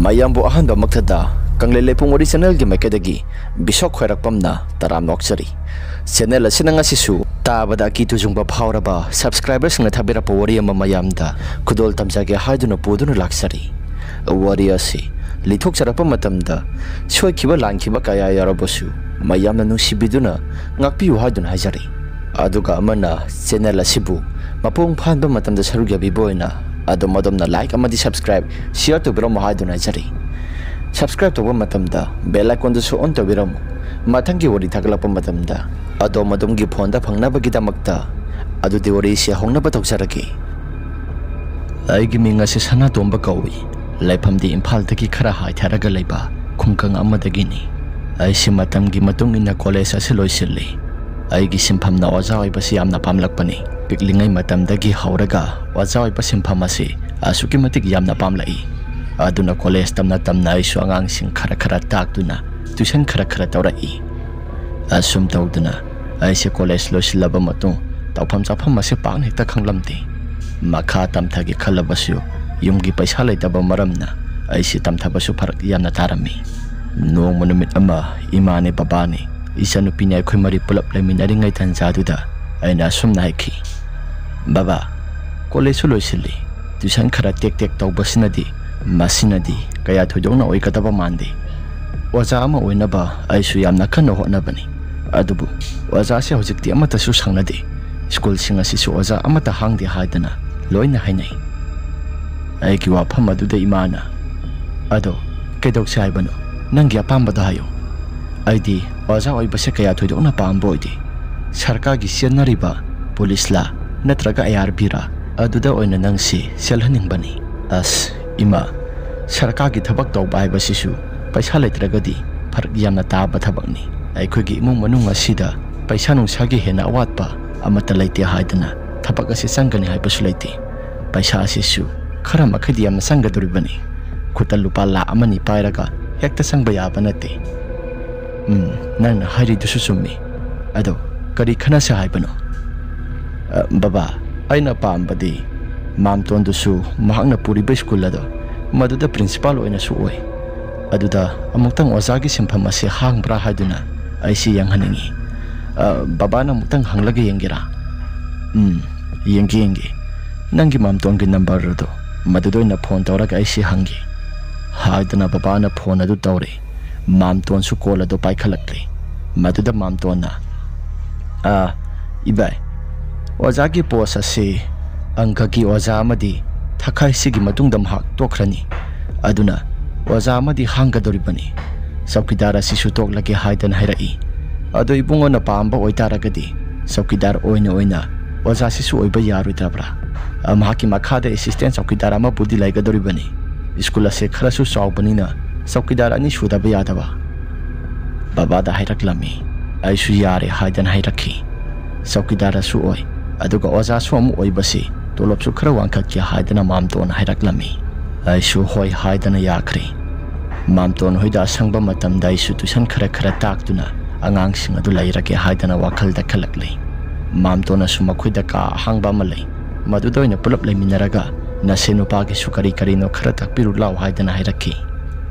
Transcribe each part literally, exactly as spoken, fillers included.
ꯃꯌꯥꯝꯕꯨ ꯑꯍꯥꯟꯕꯃꯛꯇꯗ ꯀꯪꯂꯩ ꯂꯩꯄꯨꯡ ꯋꯥꯔꯤ ꯆꯦꯅꯦꯜꯒꯤ ꯃꯥꯏꯀꯩꯗꯒꯤ ꯕꯤꯁꯣꯛ ꯈ꯭ꯋꯥꯏꯔꯥꯛꯄꯝꯅ ꯇꯔꯥꯝꯅ ꯑꯣꯛꯆꯔꯤ꯫ ꯆꯦꯅꯦꯜ ꯑꯁꯤꯅ ꯉꯁꯤꯁꯨ ꯇꯥꯕꯗ ꯑꯀꯤ ꯇꯨꯖꯨꯡꯕ ꯐꯥꯎꯔꯕ ꯁꯕꯁꯀ꯭ꯔꯥꯏꯕꯔꯁꯤꯡꯅ ꯊꯥꯕꯤꯔꯛꯄ ꯋꯥꯔꯤ ꯑꯃ ꯃꯌꯥꯝꯗ ꯈꯨꯗꯣꯜ ꯇꯝꯖꯒꯦ ꯍꯥꯏꯗꯨꯅ ꯄꯨꯗꯨꯅ ꯂꯥꯛꯆꯔꯤ꯫ ꯋꯥꯔꯤ ꯑꯁꯤ ꯂꯤꯊꯣꯛꯆꯔꯛꯄ ꯃꯇꯝꯗ ꯁꯣꯏꯈꯤꯕ ꯂꯥꯟꯈꯤꯕ ꯀꯌꯥ ꯌꯥꯎꯔꯕꯁꯨ ꯃꯌꯥꯝꯅ ꯅꯨꯡꯁꯤꯕꯤꯗꯨꯅ ꯉꯥꯛꯄꯤꯌꯨ ꯍꯥꯏꯗꯨꯅ ꯍꯥꯏꯖꯔꯤ꯫ ꯑꯗꯨꯒ ꯑꯃꯅ ꯆꯦꯅꯦꯜ ꯑꯁꯤꯕꯨ ꯃꯄꯨꯡ ꯐꯥꯍꯟꯕ ꯃꯇꯝꯗ ꯁꯔꯨꯛ ꯌꯥꯕꯤꯕ ꯑꯣꯏꯅ ꯑꯗꯣꯝ ꯑꯗꯣꯝꯅ ꯂꯥꯏꯛ ꯑꯃꯗꯤ ꯁꯕꯁꯀ꯭ꯔꯥꯏꯕ, ꯁꯤꯌꯔ ꯇꯧꯕꯤꯔꯝꯃꯨ ꯍꯥꯏꯗꯨꯅ ꯍꯥꯏꯖꯔꯤ꯫ ꯁꯕꯁꯀ꯭ꯔꯥꯏꯕ ꯇꯧꯕ ꯃꯇꯝꯗ ꯕꯦꯜ ꯑꯥꯏꯀꯣꯟꯗꯨꯁꯨ ꯑꯣꯟ ꯇꯧꯕꯤꯔꯝꯃꯨ꯫ ꯃꯊꯪꯒꯤ ꯋꯥꯔꯤ ꯊꯥꯒꯠꯂꯛꯄ ꯃꯇꯝꯗ ꯑꯗꯣꯝ ꯑꯗꯣꯝꯒꯤ ꯐꯣꯟꯗ ꯐꯪꯅꯕꯒꯤꯗꯃꯛꯇ꯫ ꯑꯗꯨꯗꯤ ꯋꯥꯔꯤꯁꯤ ꯍꯧꯅꯕ ꯇꯧꯖꯔꯒꯦ꯫ ꯑꯩꯒꯤ ꯃꯤꯡ ꯑꯁꯤ ꯁꯅꯥꯇꯣꯝꯕ ꯀꯧꯏ꯫ ꯂꯩꯐꯝꯗꯤ ꯏꯝꯐꯥꯜꯗꯒꯤ ꯈꯔ ꯍꯥꯏꯊꯔꯒ ꯂꯩꯕ ꯈꯨꯡꯒꯪ ꯑꯃꯗꯒꯤꯅꯤ꯫ ꯑꯩꯁꯤ ꯃꯇꯝꯒꯤ ꯃꯇꯨꯡ ꯏꯟꯅ ꯀꯣꯂꯦꯖ ꯑꯁꯤ ꯂꯣꯏꯁꯤꯜꯂꯤ꯫ ꯑꯩꯒꯤ ꯁꯤꯟꯐꯝꯅ ꯑꯣꯖꯥ ꯑꯣꯏꯕꯁꯤ ꯌꯥꯝꯅ ꯄꯥꯝꯂꯛꯄꯅꯤ꯫ ꯄꯤꯛꯂꯤꯉꯩ ꯃꯇꯝꯗꯒꯤ ꯍꯧꯔꯒ ꯑꯣꯖꯥ ꯑꯣꯏꯕ ꯁꯤꯟꯐꯝ ꯑꯁꯤ ꯑꯁꯨꯛꯀꯤ ꯃꯇꯤꯛ ꯌꯥꯝꯅ ꯄꯥꯝꯂꯛꯏ꯫ ꯑꯗꯨꯅ ꯀꯣꯂꯦꯖ ꯇꯝꯅ ꯇꯝꯅ ꯑꯩꯁꯨ ꯑꯉꯥꯡꯁꯤꯡ ꯈꯔ ꯈꯔ ꯇꯥꯛꯇꯨꯅ ꯇ꯭ꯌꯨꯁꯟ ꯈꯔ ꯈꯔ ꯇꯧꯔꯛꯏ꯫ ꯑꯁꯨꯝ ꯇꯧꯗꯨꯅ ꯑꯩꯁꯦ ꯀꯣꯂꯦꯖ ꯂꯣꯏꯁꯤꯜꯂꯕ ꯃꯇꯨꯡ ꯇꯧꯐꯝ ꯆꯥꯐꯝ ꯑꯁꯤ ꯄꯥꯛꯅ ꯍꯦꯛꯇ ꯈꯪꯂꯝꯗꯦ꯫ ꯃꯈꯥ ꯇꯝꯊꯒꯦ ꯈꯜꯂꯕꯁꯨ ꯌꯨꯝꯒꯤ ꯄꯩꯁꯥ ꯂꯩꯇꯕ ꯃꯔꯝꯅ ꯑꯩꯁꯤ ꯇꯝꯊꯕꯁꯨ ꯐꯔꯛ ꯌꯥꯝꯅ ꯇꯥꯔꯝꯃꯤ꯫ ꯅꯣꯡꯃ ꯅꯨꯃꯤꯠ ꯑꯃ ꯏꯃꯥꯅꯦ ꯕꯕꯥꯅꯦ ꯏꯆꯟꯅꯨꯄꯤꯅꯦ ꯑꯩꯈꯣꯏ ꯃꯔꯤ ꯄꯨꯂꯞ ꯂꯩꯃꯤꯟꯅꯔꯤꯉꯩ ꯇꯟꯖꯥꯗꯨꯗ ꯑꯩꯅ ꯑꯁꯨꯝꯅ ꯍꯥꯏꯈꯤ, "ꯕꯕꯥ, ꯀꯣꯂꯦꯖꯁꯨ ꯂꯣꯏꯁꯤꯜꯂꯤ, ꯇ꯭ꯌꯨꯁꯟ ꯈꯔ ꯇꯦꯛ ꯇꯦꯛ ꯇꯧꯕꯁꯤꯅꯗꯤ ꯃꯁꯤꯅꯗꯤ ꯀꯌꯥ ꯊꯣꯏꯗꯣꯛꯅ ꯑꯣꯏꯒꯗꯕ ꯃꯥꯟꯗꯦ꯫ ꯑꯣꯖꯥ ꯑꯃ ꯑꯣꯏꯅꯕ ꯑꯩꯁꯨ ꯌꯥꯝꯅ ꯀꯟꯅ ꯍꯣꯠꯅꯕꯅꯤ, ꯑꯗꯨꯕꯨ ꯑꯣꯖꯥꯁꯦ ꯍꯧꯖꯤꯛꯇꯤ ꯑꯃꯠꯇꯁꯨ ꯁꯪꯅꯗꯦ꯫ ꯁ꯭ꯀꯨꯜꯁꯤꯡ ꯑꯁꯤꯁꯨ ꯑꯣꯖꯥ ꯑꯃꯠꯇ ꯍꯥꯡꯗꯦ ꯍꯥꯏꯗꯅ ꯂꯣꯏꯅ ꯍꯥꯏꯅꯩ꯫" ꯑꯩꯒꯤ ꯋꯥꯐꯝ ꯑꯗꯨꯗ ꯏꯃꯥꯅ, "ꯑꯗꯣ ꯀꯩꯗꯧꯁꯦ ꯍꯥꯏꯕꯅꯣ? ꯅꯪꯒꯤ ꯑꯄꯥꯝꯕꯗꯣ ꯍꯥꯏꯌꯨ꯫ ꯑꯩꯗꯤ ꯑꯣꯖꯥ ꯑꯣꯏꯕꯁꯦ ꯀꯌꯥ ꯊꯣꯏꯗꯣꯛꯅ ꯄꯥꯝꯕ ꯑꯣꯏꯗꯦ꯫ ꯁꯔꯀꯥꯔꯒꯤ ꯆꯦꯟꯅꯔꯤꯕ ꯄꯨꯂꯤꯁꯂꯥ ꯅꯠꯇ꯭ꯔꯒ ꯑꯥꯏ ꯑꯥꯔ ꯕꯤꯔꯥ ꯑꯗꯨꯗ ꯑꯣꯏꯅ ꯅꯪꯁꯤ ꯆꯦꯜꯍꯟꯅꯤꯡꯕꯅꯤ꯫" "ꯑꯁ ꯏꯃꯥ, ꯁꯔꯀꯥꯔꯒꯤ ꯊꯕꯛ ꯇꯧꯕ ꯍꯥꯏꯕꯁꯤꯁꯨ ꯄꯩꯁꯥ ꯂꯩꯇ꯭ꯔꯒꯗꯤ ꯐꯔꯛ ꯌꯥꯝꯅ ꯇꯥꯕ ꯊꯕꯛꯅꯤ꯫ ꯑꯩꯈꯣꯏꯒꯤ ꯏꯃꯨꯡ ꯃꯅꯨꯡ ꯑꯁꯤꯗ ꯄꯩꯁꯥ ꯅꯨꯡꯁꯥꯒꯤ ꯍꯦꯟꯅ ꯑꯋꯥꯠꯄ ꯑꯃꯠꯇ ꯂꯩꯇꯦ ꯍꯥꯏꯗꯅ ꯊꯕꯛ ꯑꯁꯤ ꯆꯪꯒꯅꯤ ꯍꯥꯏꯕꯁꯨ ꯂꯩꯇꯦ꯫ ꯄꯩꯁꯥ ꯑꯁꯤꯁꯨ ꯈꯔ ꯃꯈꯩꯗꯤ ꯌꯥꯝꯅ ꯆꯪꯒꯗꯧꯔꯤꯕꯅꯤ꯫ ꯈꯨꯠꯇ ꯂꯨꯄꯥ ꯂꯥꯈ ꯑꯃꯅꯤ ꯄꯥꯏꯔꯒ ꯍꯦꯛꯇ ꯆꯪꯕ ꯌꯥꯕ ꯅꯠꯇꯦ꯫" "ꯎꯝ, ꯅꯪꯅ ꯍꯥꯏꯔꯤꯗꯨꯁꯨ ꯆꯨꯝꯃꯤ꯫ ꯑꯗꯣ ꯀꯔꯤ ꯈꯟꯅꯁꯦ ꯍꯥꯏꯕꯅꯣ?" "ꯑ, ꯕꯕꯥ, ꯑꯩꯅ ꯄꯥꯝꯕꯗꯤ ꯃꯥꯝꯇꯣꯟꯗꯨꯁꯨ ꯃꯍꯥꯛꯅ ꯄꯨꯔꯤꯕ ꯁ꯭ꯀꯨꯜ ꯑꯗꯣ ꯃꯗꯨꯗ ꯄ꯭ꯔꯤꯟꯁꯤꯄꯥꯜ ꯑꯣꯏꯅꯁꯨ ꯑꯣꯏ꯫ ꯑꯗꯨꯗ ꯑꯃꯨꯛꯇꯪ ꯑꯣꯖꯥꯒꯤ ꯁꯤꯟꯐꯝ ꯑꯁꯤ ꯍꯥꯡꯕ꯭ꯔꯥ ꯍꯥꯏꯗꯨꯅ ꯑꯩꯁꯤ ꯌꯦꯡꯍꯟꯅꯤꯡꯏ꯫ ꯑ, ꯕꯕꯥꯅ ꯑꯃꯨꯛꯇꯪ ꯍꯪꯂꯒ ꯌꯦꯡꯒꯦꯔꯥ? "ꯎꯝ, ꯌꯦꯡꯒꯦ, ꯌꯦꯡꯒꯦ꯫ ꯅꯪꯒꯤ ꯃꯥꯝꯇꯣꯟꯒꯤ ꯅꯝꯕꯔ ꯑꯗꯨ ꯃꯗꯨꯗ ꯑꯣꯏꯅ ꯐꯣꯟ ꯇꯧꯔꯒ ꯑꯩꯁꯤ ꯍꯪꯒꯦ," ꯍꯥꯏꯗꯨꯅ ꯕꯕꯥꯅ ꯐꯣꯟ ꯑꯗꯨ ꯇꯧꯔꯦ꯫ ꯃꯥꯝꯇꯣꯟꯁꯨ ꯀꯣꯜ ꯑꯗꯨ ꯄꯥꯏꯈꯠꯂꯛꯂꯦ꯫ ꯃꯗꯨꯗ ꯃꯥꯝꯇꯣꯟꯅ, "ꯑꯥ, ꯏꯕꯥꯏ, ꯑꯣꯖꯥꯒꯤ ꯄꯣꯁ ꯑꯁꯤ ꯑꯪꯀꯒꯤ ꯑꯣꯖꯥ ꯑꯃꯗꯤ ꯊꯥꯈꯥꯏꯁꯤꯒꯤ ꯃꯇꯨꯡꯗ ꯃꯍꯥꯛ ꯇꯣꯛꯈ꯭ꯔꯅꯤ꯫ ꯑꯗꯨꯅ ꯑꯣꯖꯥ ꯑꯃꯗꯤ ꯍꯥꯡꯒꯗꯧꯔꯤꯕꯅꯤ꯫ ꯆꯧꯀꯤꯗꯥꯔ ꯑꯁꯤꯁꯨ ꯇꯣꯛꯂꯒꯦ ꯍꯥꯏꯗꯅ ꯍꯥꯏꯔꯛꯏ꯫ ꯑꯗꯣ ꯏꯕꯨꯡꯉꯣꯅ ꯄꯥꯝꯕ ꯑꯣꯏꯇꯥꯔꯒꯗꯤ ꯆꯧꯀꯤꯗꯥꯔ ꯑꯣꯏꯅ ꯑꯣꯏꯅ ꯑꯣꯖꯥꯁꯤꯁꯨ ꯑꯣꯏꯕ ꯌꯥꯔꯣꯏꯗ꯭ꯔꯕ꯭ꯔꯥ? ꯑ, ꯃꯍꯥꯛꯀꯤ ꯃꯈꯥꯗ ꯑꯦꯁꯤꯁꯇꯦꯟ ꯆꯧꯀꯤꯗꯥꯔ ꯑꯃꯕꯨꯗꯤ ꯂꯩꯒꯗꯧꯔꯤꯕꯅꯤ꯫ ꯁ꯭ꯀꯨꯜ ꯑꯁꯦ ꯈꯔꯁꯨ ꯆꯥꯎꯕꯅꯤꯅ ꯆꯧꯀꯤꯗꯥꯔ ꯑꯅꯤ ꯁꯨꯗꯕ ꯌꯥꯗꯕ꯫" ꯕꯕꯥꯗ ꯍꯥꯏꯔꯛꯂꯝꯃꯤ꯫ ꯑꯩꯁꯨ ꯌꯥꯔꯦ ꯍꯥꯏꯗꯅ ꯍꯥꯏꯔꯛꯈꯤ꯫ ꯆꯧꯀꯤꯗꯥꯔꯁꯨ ꯑꯣꯏ, ꯑꯗꯨꯒ ꯑꯣꯖꯥꯁꯨ ꯑꯃꯨꯛ ꯑꯣꯏꯕꯁꯤ ꯇꯣꯂꯣꯞꯁꯨ ꯈꯔ ꯋꯥꯡꯈꯠꯀꯦ ꯍꯥꯏꯗꯅ ꯃꯥꯝꯇꯣꯟꯅ ꯍꯥꯏꯔꯛꯂꯝꯃꯤ꯫ ꯑꯩꯁꯨ ꯍꯣꯏ ꯍꯥꯏꯗꯅ ꯌꯥꯈ꯭ꯔꯦ꯫ ꯃꯥꯝꯇꯣꯟ ꯍꯣꯏꯗ ꯑꯁꯪꯕ ꯃꯇꯝꯗ ꯑꯩꯁꯨ ꯇꯨꯏꯁꯟ ꯈꯔ ꯈꯔ ꯇꯥꯛꯇꯨꯅ ꯑꯉꯥꯡꯁꯤꯡ ꯑꯗꯨ ꯂꯩꯔꯒꯦ ꯍꯥꯏꯗꯅ ꯋꯥꯈꯜꯗ ꯈꯜꯂꯛꯂꯤ꯫ ꯃꯥꯝꯇꯣꯟꯅꯁꯨ ꯃꯈꯣꯏꯗ ꯀꯥ ꯑꯍꯥꯡꯕ ꯑꯃ ꯂꯩ, ꯃꯗꯨꯗ ꯑꯣꯏꯅ ꯄꯨꯂꯞ ꯂꯩꯃꯤꯟꯅꯔꯒ ꯅꯁꯦ ꯅꯨꯄꯥꯒꯤꯁꯨ ꯀꯔꯤ ꯀꯔꯤꯅꯣ ꯈꯔ ꯇꯥꯛꯄꯤꯔꯨ ꯂꯥꯎ ꯍꯥꯏꯗꯅ ꯍꯥꯏꯔꯛꯈꯤ꯫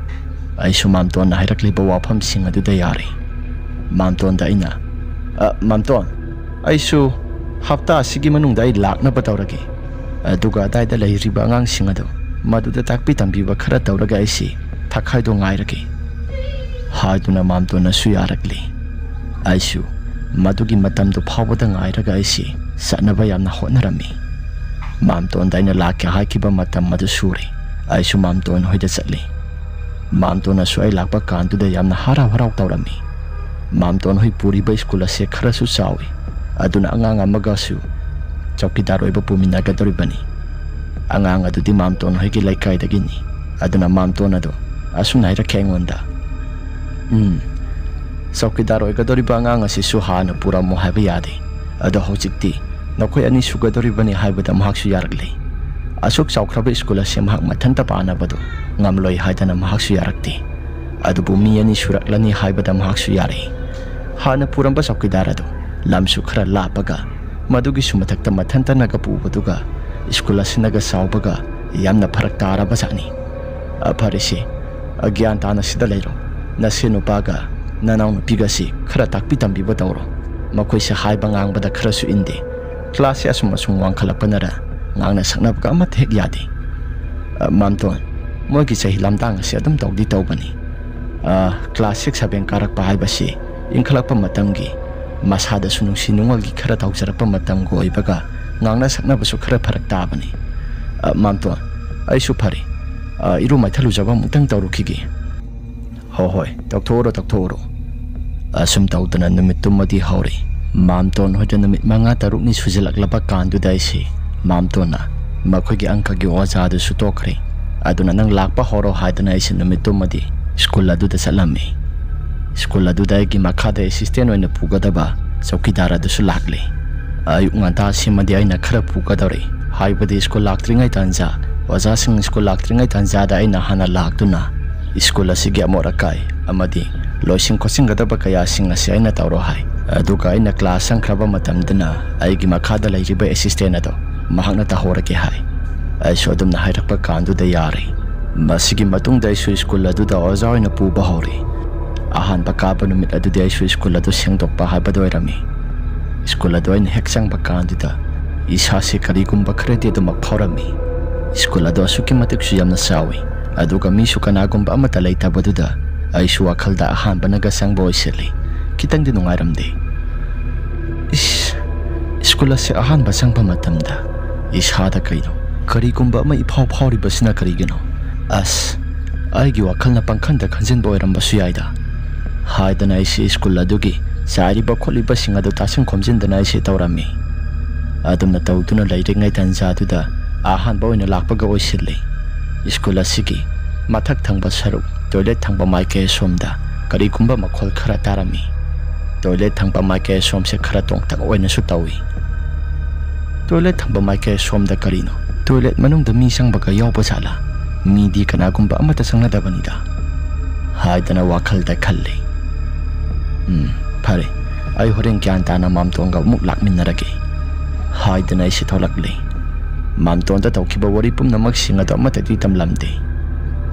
ꯑꯩꯁꯨ ꯃꯥꯝꯇꯣꯟꯅ ꯍꯥꯏꯔꯛꯂꯤꯕ ꯋꯥꯐꯝꯁꯤꯡ ꯑꯗꯨꯗ ꯌꯥꯔꯦ꯫ ꯃꯥꯝꯇꯣꯟꯗ ꯑꯩꯅ, "ꯑ, ꯃꯥꯝꯇꯣꯟ, ꯑꯩꯁꯨ ꯍꯞꯇꯥ ꯑꯁꯤꯒꯤ ꯃꯅꯨꯡꯗ ꯑꯩ ꯂꯥꯛꯅꯕ ꯇꯧꯔꯒꯦ꯫ ꯑꯗꯨꯒ ꯑꯗꯥꯏꯗ ꯂꯩꯔꯤꯕ ꯑꯉꯥꯡꯁꯤꯡ ꯑꯗꯨ ꯃꯗꯨꯗ ꯇꯥꯛꯄꯤ ꯇꯝꯕꯤꯕ ꯈꯔ ꯇꯧꯔꯒ ꯑꯩꯁꯤ ꯊꯥꯈꯥꯏꯗꯣ ꯉꯥꯏꯔꯒꯦ," ꯍꯥꯏꯗꯨꯅ ꯃꯥꯝꯇꯣꯟꯅꯁꯨ ꯌꯥꯔꯛꯂꯤ꯫ ꯑꯩꯁꯨ ꯃꯗꯨꯒꯤ ꯃꯇꯝꯗꯨ ꯐꯥꯎꯕꯗ ꯉꯥꯏꯔꯒ ꯑꯩꯁꯤ ꯆꯠꯅꯕ ꯌꯥꯝꯅ ꯍꯣꯠꯅꯔꯝꯃꯤ꯫ ꯃꯥꯝꯇꯣꯟꯗ ꯑꯩꯅ ꯂꯥꯛꯀꯦ ꯍꯥꯏꯈꯤꯕ ꯃꯇꯝ ꯑꯗꯨ ꯁꯨꯔꯦ꯫ ꯑꯩꯁꯨ ꯃꯥꯝꯇꯣꯟ ꯍꯣꯏꯗ ꯆꯠꯂꯤ꯫ ꯃꯥꯝꯇꯣꯟꯅꯁꯨ ꯑꯩ ꯂꯥꯛꯄ ꯀꯥꯟꯗꯨꯗ ꯌꯥꯝꯅ ꯍꯔꯥꯎ ꯍꯔꯥꯎ ꯇꯧꯔꯝꯃꯤ꯫ ꯃꯥꯝꯇꯣꯟ ꯍꯣꯏ ꯄꯨꯔꯤꯕ ꯁ꯭ꯀꯨꯜ ꯑꯁꯦ ꯈꯔꯁꯨ ꯆꯥꯎꯏ, ꯑꯗꯨꯅ ꯑꯉꯥꯡ ꯑꯃꯒꯁꯨ ꯆꯧꯀꯤꯗꯥꯔ ꯑꯣꯏꯕ ꯄꯨꯃꯤꯟꯅꯒꯗꯧꯔꯤꯕꯅꯤ꯫ ꯑꯉꯥꯡ ꯑꯗꯨꯗꯤ ꯃꯥꯝꯇꯣꯟ ꯍꯣꯏꯒꯤ ꯂꯩꯀꯥꯏꯗꯒꯤꯅꯤ꯫ ꯑꯗꯨꯅ ꯃꯥꯝꯇꯣꯟ ꯑꯗꯣ ꯑꯁꯨꯝꯅ ꯍꯥꯏꯔꯛꯈꯤ ꯑꯩꯉꯣꯟꯗ, "ꯎꯝ, ꯆꯧꯀꯤꯗꯥꯔ ꯑꯣꯏꯒꯗꯧꯔꯤꯕ ꯑꯉꯥꯡ ꯑꯁꯤꯁꯨ ꯍꯥꯟꯅ ꯄꯨꯔꯝꯃꯣ ꯍꯥꯏꯕ ꯌꯥꯗꯦ꯫ ꯑꯗꯣ ꯍꯧꯖꯤꯛꯇꯤ ꯅꯈꯣꯏ ꯑꯅꯤ ꯁꯨꯒꯗꯧꯔꯤꯕꯅꯤ ꯍꯥꯏꯕꯗ ꯃꯍꯥꯛꯁꯨ ꯌꯥꯔꯛꯂꯦ꯫ ꯑꯁꯨꯛ ꯆꯥꯎꯈ꯭ꯔꯕ ꯁ꯭ꯀꯨꯜ ꯑꯁꯤ ꯃꯍꯥꯛ ꯃꯊꯟꯇ ꯄꯥꯅꯕꯗꯨ ꯉꯝꯂꯣꯏ ꯍꯥꯏꯗꯅ ꯃꯍꯥꯛꯁꯨ ꯌꯥꯔꯛꯇꯦ꯫ ꯑꯗꯨꯕꯨ ꯃꯤ ꯑꯅꯤ ꯁꯨꯔꯛꯂꯅꯤ ꯍꯥꯏꯕꯗ ꯃꯍꯥꯛꯁꯨ ꯌꯥꯔꯦ꯫ ꯍꯥꯟꯅ ꯄꯨꯔꯝꯕ ꯆꯧꯀꯤꯗꯥꯔ ꯑꯗꯨ ꯂꯝꯁꯨ ꯈꯔ ꯂꯥꯞꯄꯒ, ꯃꯗꯨꯒꯤꯁꯨ ꯃꯊꯛꯇ ꯃꯊꯟꯇꯅꯒ ꯄꯨꯕꯗꯨꯒ ꯁ꯭ꯀꯨꯜ ꯑꯁꯤꯅꯒ ꯆꯥꯎꯕꯒ ꯌꯥꯝꯅ ꯐꯔꯛ ꯇꯥꯔꯕꯖꯥꯠꯅꯤ꯫ ꯑ, ꯐꯔꯦꯁꯦ, ꯑ, ꯒ꯭ꯌꯥꯟ ꯇꯥꯅ ꯁꯤꯗ ꯂꯩꯔꯣ꯫ ꯅꯁꯦ ꯅꯨꯄꯥꯒ ꯅꯅꯥꯎ ꯅꯨꯄꯤꯒꯁꯤ ꯈꯔ ꯇꯥꯛꯄꯤ ꯇꯝꯕꯤꯕ ꯇꯧꯔꯣ꯫ ꯃꯈꯣꯏꯁꯦ ꯍꯥꯏꯕ ꯉꯥꯡꯕꯗ ꯈꯔꯁꯨ ꯏꯟꯗꯦ꯫ ꯀ꯭ꯂꯥꯁꯁꯦ ꯑꯁꯨꯝ ꯑꯁꯨꯝ ꯋꯥꯡꯈꯠꯂꯛꯄꯅꯔ ꯉꯥꯡꯅ ꯁꯛꯅꯕꯒ ꯑꯃꯠꯇ ꯍꯦꯛ ꯌꯥꯗꯦ꯫ ꯑ, ꯃꯥꯝꯇꯣꯟ, ꯃꯣꯏꯒꯤ ꯆꯍꯤ ꯂꯝꯇꯥꯡ ꯑꯁꯤ ꯑꯗꯨꯝ ꯇꯧꯗꯤ ꯇꯧꯕꯅꯤ꯫ ꯑ, ꯀ꯭ꯂꯥꯁ ꯁꯤꯛꯁ ꯁꯚꯦꯟ ꯀꯥꯔꯛꯄ ꯍꯥꯏꯕꯁꯤ ꯏꯟꯈꯠꯂꯛꯄ ꯃꯇꯝꯒꯤ, ꯃꯁꯥꯗꯁꯨ ꯅꯨꯡꯁꯤ ꯅꯨꯡꯉꯣꯜꯒꯤ ꯈꯔ ꯇꯧꯖꯔꯛꯄ ꯃꯇꯝꯒ ꯑꯣꯏꯕꯒ ꯉꯥꯡꯅ ꯁꯛꯅꯕꯁꯨ ꯈꯔ ꯐꯔꯛ ꯇꯥꯕꯅꯤ꯫ ꯑ, ꯃꯥꯝꯇꯣꯟ, ꯑꯩꯁꯨ ꯐꯔꯦ꯫ ꯑ, ꯏꯔꯨ ꯃꯥꯏꯊꯜꯂꯨꯖꯕ ꯑꯃꯨꯛꯇꯪ ꯇꯧꯔꯨꯈꯤꯒꯦ꯫ ꯍꯣ ꯍꯣꯏ, ꯇꯧꯊꯣꯛꯎꯔꯣ, ꯇꯧꯊꯣꯛꯎꯔꯣ꯫ ꯑꯁꯨꯝ ꯇꯧꯗꯅ ꯅꯨꯃꯤꯠꯇꯨꯃꯗꯤ ꯍꯧꯔꯦ꯫ ꯃꯥꯝꯇꯣꯟ ꯍꯣꯏꯗ ꯅꯨꯃꯤꯠ ꯃꯉꯥ ꯇꯔꯨꯛꯅꯤ ꯁꯨꯖꯤꯜꯂꯛꯂꯕ ꯀꯥꯟꯗꯨꯗ ꯑꯩꯁꯦ ꯃꯥꯝꯇꯣꯟꯅ ꯃꯈꯣꯏꯒꯤ ꯑꯪꯀꯒꯤ ꯑꯣꯖꯥꯗꯨꯁꯨ ꯇꯣꯛꯈ꯭ꯔꯦ꯫ ꯑꯗꯨꯅ ꯅꯪ ꯂꯥꯛꯄ ꯍꯧꯔꯣ ꯍꯥꯏꯗꯅ ꯑꯩꯁꯦ ꯅꯨꯃꯤꯠꯇꯨꯃꯗꯤ ꯁ꯭ꯀꯨꯜ ꯑꯗꯨꯗ ꯆꯠꯂꯝꯃꯤ꯫ ꯁ꯭ꯀꯨꯜ ꯑꯗꯨꯗ ꯑꯩꯒꯤ ꯃꯈꯥꯗ ꯑꯦꯁꯤꯁꯇꯦꯟ ꯑꯣꯏꯅ ꯄꯨꯒꯗꯕ ꯆꯧꯀꯤꯗꯥꯔ ꯑꯗꯨꯁꯨ ꯂꯥꯛꯂꯦ꯫ ꯑꯌꯨꯛ ꯉꯟꯇꯥꯁꯤꯃꯗꯤ ꯑꯩꯅ ꯈꯔ ꯄꯨꯒꯗꯧꯔꯦ, ꯍꯥꯏꯕꯗꯤ ꯁ꯭ꯀꯨꯜ ꯂꯥꯛꯇ꯭ꯔꯤꯉꯩ ꯇꯥꯟꯖꯥ, ꯑꯣꯖꯥꯁꯤꯡ ꯁ꯭ꯀꯨꯜ ꯂꯥꯛꯇ꯭ꯔꯤꯉꯩ ꯇꯥꯟꯖꯥꯗ ꯑꯩꯅ ꯍꯥꯟꯅ ꯂꯥꯛꯇꯨꯅ ꯁ꯭ꯀꯨꯜ ꯑꯁꯤꯒꯤ ꯑꯃꯣꯠ ꯑꯀꯥꯏ ꯑꯃꯗꯤ ꯂꯣꯏꯁꯤꯟ ꯈꯣꯠꯆꯤꯟꯒꯗꯕ ꯀꯌꯥꯁꯤꯡ ꯑꯁꯤ ꯑꯩꯅ ꯇꯧꯔꯣ ꯍꯥꯏ꯫ ꯑꯗꯨꯒ ꯑꯩꯅ ꯀ꯭ꯂꯥꯁ ꯆꯪꯈ꯭ꯔꯕ ꯃꯇꯝꯗꯅ ꯑꯩꯒꯤ ꯃꯈꯥꯗ ꯂꯩꯔꯤꯕ ꯑꯦꯁꯤꯁꯇꯦꯟ ꯑꯗꯣ ꯃꯍꯥꯛꯅ ꯇꯧꯍꯧꯔꯒꯦ ꯍꯥꯏ꯫ ꯑꯩꯁꯨ ꯑꯗꯨꯝꯅ ꯍꯥꯏꯔꯛꯄ ꯀꯥꯟꯗꯨꯗ ꯌꯥꯔꯦ꯫ ꯃꯁꯤꯒꯤ ꯃꯇꯨꯡꯗ ꯑꯩꯁꯨ ꯁ꯭ꯀꯨꯜ ꯑꯗꯨꯗ ꯑꯣꯖꯥ ꯑꯣꯏꯅ ꯄꯨꯕ ꯍꯧꯔꯦ꯫ ꯑꯍꯥꯟꯕ ꯀꯥꯕ ꯅꯨꯃꯤꯠ ꯑꯗꯨꯗꯤ ꯑꯩꯁꯨ ꯁ꯭ꯀꯨꯜ ꯑꯗꯨ ꯁꯦꯡꯗꯣꯛꯄ ꯍꯥꯏꯕꯗꯨ ꯑꯣꯏꯔꯝꯃꯤ꯫ ꯁ꯭ꯀꯨꯜ ꯑꯗꯨ ꯑꯩꯅ ꯍꯦꯛ ꯆꯪꯕ ꯀꯥꯟꯗꯨꯗ ꯏꯁꯥꯁꯤ ꯀꯔꯤꯒꯨꯝꯕ ꯈꯔꯗꯤ ꯑꯗꯨꯃꯛ ꯐꯥꯎꯔꯝꯃꯤ꯫ ꯁ꯭ꯀꯨꯜ ꯑꯗꯨ ꯑꯁꯨꯛꯀꯤ ꯃꯇꯤꯛꯁꯨ ꯌꯥꯝꯅ ꯆꯥꯎꯏ, ꯑꯗꯨꯒ ꯃꯤꯁꯨ ꯀꯅꯥꯒꯨꯝꯕ ꯑꯃꯠꯇ ꯂꯩꯇꯕꯗꯨꯗ ꯑꯩꯁꯨ ꯋꯥꯈꯜꯗ ꯑꯍꯥꯟꯕꯅꯒ ꯆꯪꯕ ꯑꯣꯏꯁꯤꯜꯂꯤ꯫ ꯈꯤꯇꯪꯗꯤ ꯅꯨꯡꯉꯥꯏꯔꯝꯗꯦ꯫ ꯏꯁ, ꯁ꯭ꯀꯨꯜ ꯑꯁꯤ ꯑꯍꯥꯟꯕ ꯆꯪꯕ ꯃꯇꯝꯗ ꯏꯁꯥꯗ ꯀꯩꯅꯣ, ꯀꯔꯤꯒꯨꯝꯕ ꯑꯃ ꯏꯐꯥꯎ ꯐꯥꯎꯔꯤꯕꯁꯤꯅ ꯀꯔꯤꯒꯤꯅꯣ? ꯑꯁ, ꯑꯩꯒꯤ ꯋꯥꯈꯜꯅ ꯄꯪꯈꯟꯗ ꯈꯟꯖꯤꯟꯕ ꯑꯣꯏꯔꯝꯕꯁꯨ ꯌꯥꯏꯗ, ꯍꯥꯏꯗꯅ ꯑꯩꯁꯤ ꯁ꯭ꯀꯨꯜ ꯑꯗꯨꯒꯤ ꯆꯥꯏꯔꯤꯕ ꯈꯣꯠꯂꯤꯕꯁꯤꯡ ꯑꯗꯨ ꯇꯥꯁꯤꯟ ꯈꯣꯝꯖꯤꯟꯗꯅ ꯑꯩꯁꯤ ꯇꯧꯔꯝꯃꯤ꯫ ꯑꯗꯨꯝꯅ ꯇꯧꯗꯨꯅ ꯂꯩꯔꯤꯉꯩ ꯇꯟꯖꯥꯗꯨꯗ ꯑꯍꯥꯟꯕ ꯑꯣꯏꯅ ꯂꯥꯛꯄꯒ ꯑꯣꯏꯁꯤꯜꯂꯤ꯫ ꯁ꯭ꯀꯨꯜ ꯑꯁꯤꯒꯤ ꯃꯊꯛ ꯊꯪꯕ ꯁꯔꯨꯛ, ꯇꯣꯏꯂꯦꯠ ꯊꯪꯕ ꯃꯥꯏꯀꯩ ꯑꯁꯣꯝꯗ ꯀꯔꯤꯒꯨꯝꯕ ꯃꯈꯣꯜ ꯈꯔ ꯇꯥꯔꯝꯃꯤ꯫ ꯇꯣꯏꯂꯦꯠ ꯊꯪꯕ ꯃꯥꯏꯀꯩ ꯑꯁꯣꯝꯁꯦ ꯈꯔ ꯇꯣꯡꯇꯛ ꯑꯣꯏꯅꯁꯨ ꯇꯧꯏ꯫ ꯇꯣꯏꯂꯦꯠ ꯊꯪꯕ ꯃꯥꯏꯀꯩ ꯑꯁꯣꯝꯗ ꯀꯔꯤꯅꯣ? ꯇꯣꯏꯂꯦꯠ ꯃꯅꯨꯡꯗ ꯃꯤ ꯆꯪꯕꯒ ꯌꯥꯎꯕ ꯖꯥꯠꯂꯥ? ꯃꯤꯗꯤ ꯀꯅꯥꯒꯨꯝꯕ ꯑꯃꯠꯇ ꯆꯪꯅꯗꯕꯅꯤꯗ, ꯍꯥꯏꯗꯅ ꯋꯥꯈꯜꯗ ꯈꯜꯂꯤ꯫ "ꯎꯝ, ꯐꯔꯦ, ꯑꯩ ꯍꯣꯔꯦꯟ ꯒ꯭ꯌꯥꯟ ꯇꯥꯅ ꯃꯥꯝꯇꯣꯟꯒ ꯑꯃꯨꯛ ꯂꯥꯛꯃꯤꯟꯅꯔꯒꯦ," ꯍꯥꯏꯗꯅ ꯑꯩꯁꯦ ꯊꯣꯛꯂꯛꯂꯦ꯫ ꯃꯥꯝꯇꯣꯟꯗ ꯇꯧꯈꯤꯕ ꯋꯥꯔꯤ ꯄꯨꯝꯅꯃꯛꯁꯤꯡ ꯑꯗꯨ ꯑꯃꯠꯇꯗꯤ ꯇꯝꯂꯝꯗꯦ꯫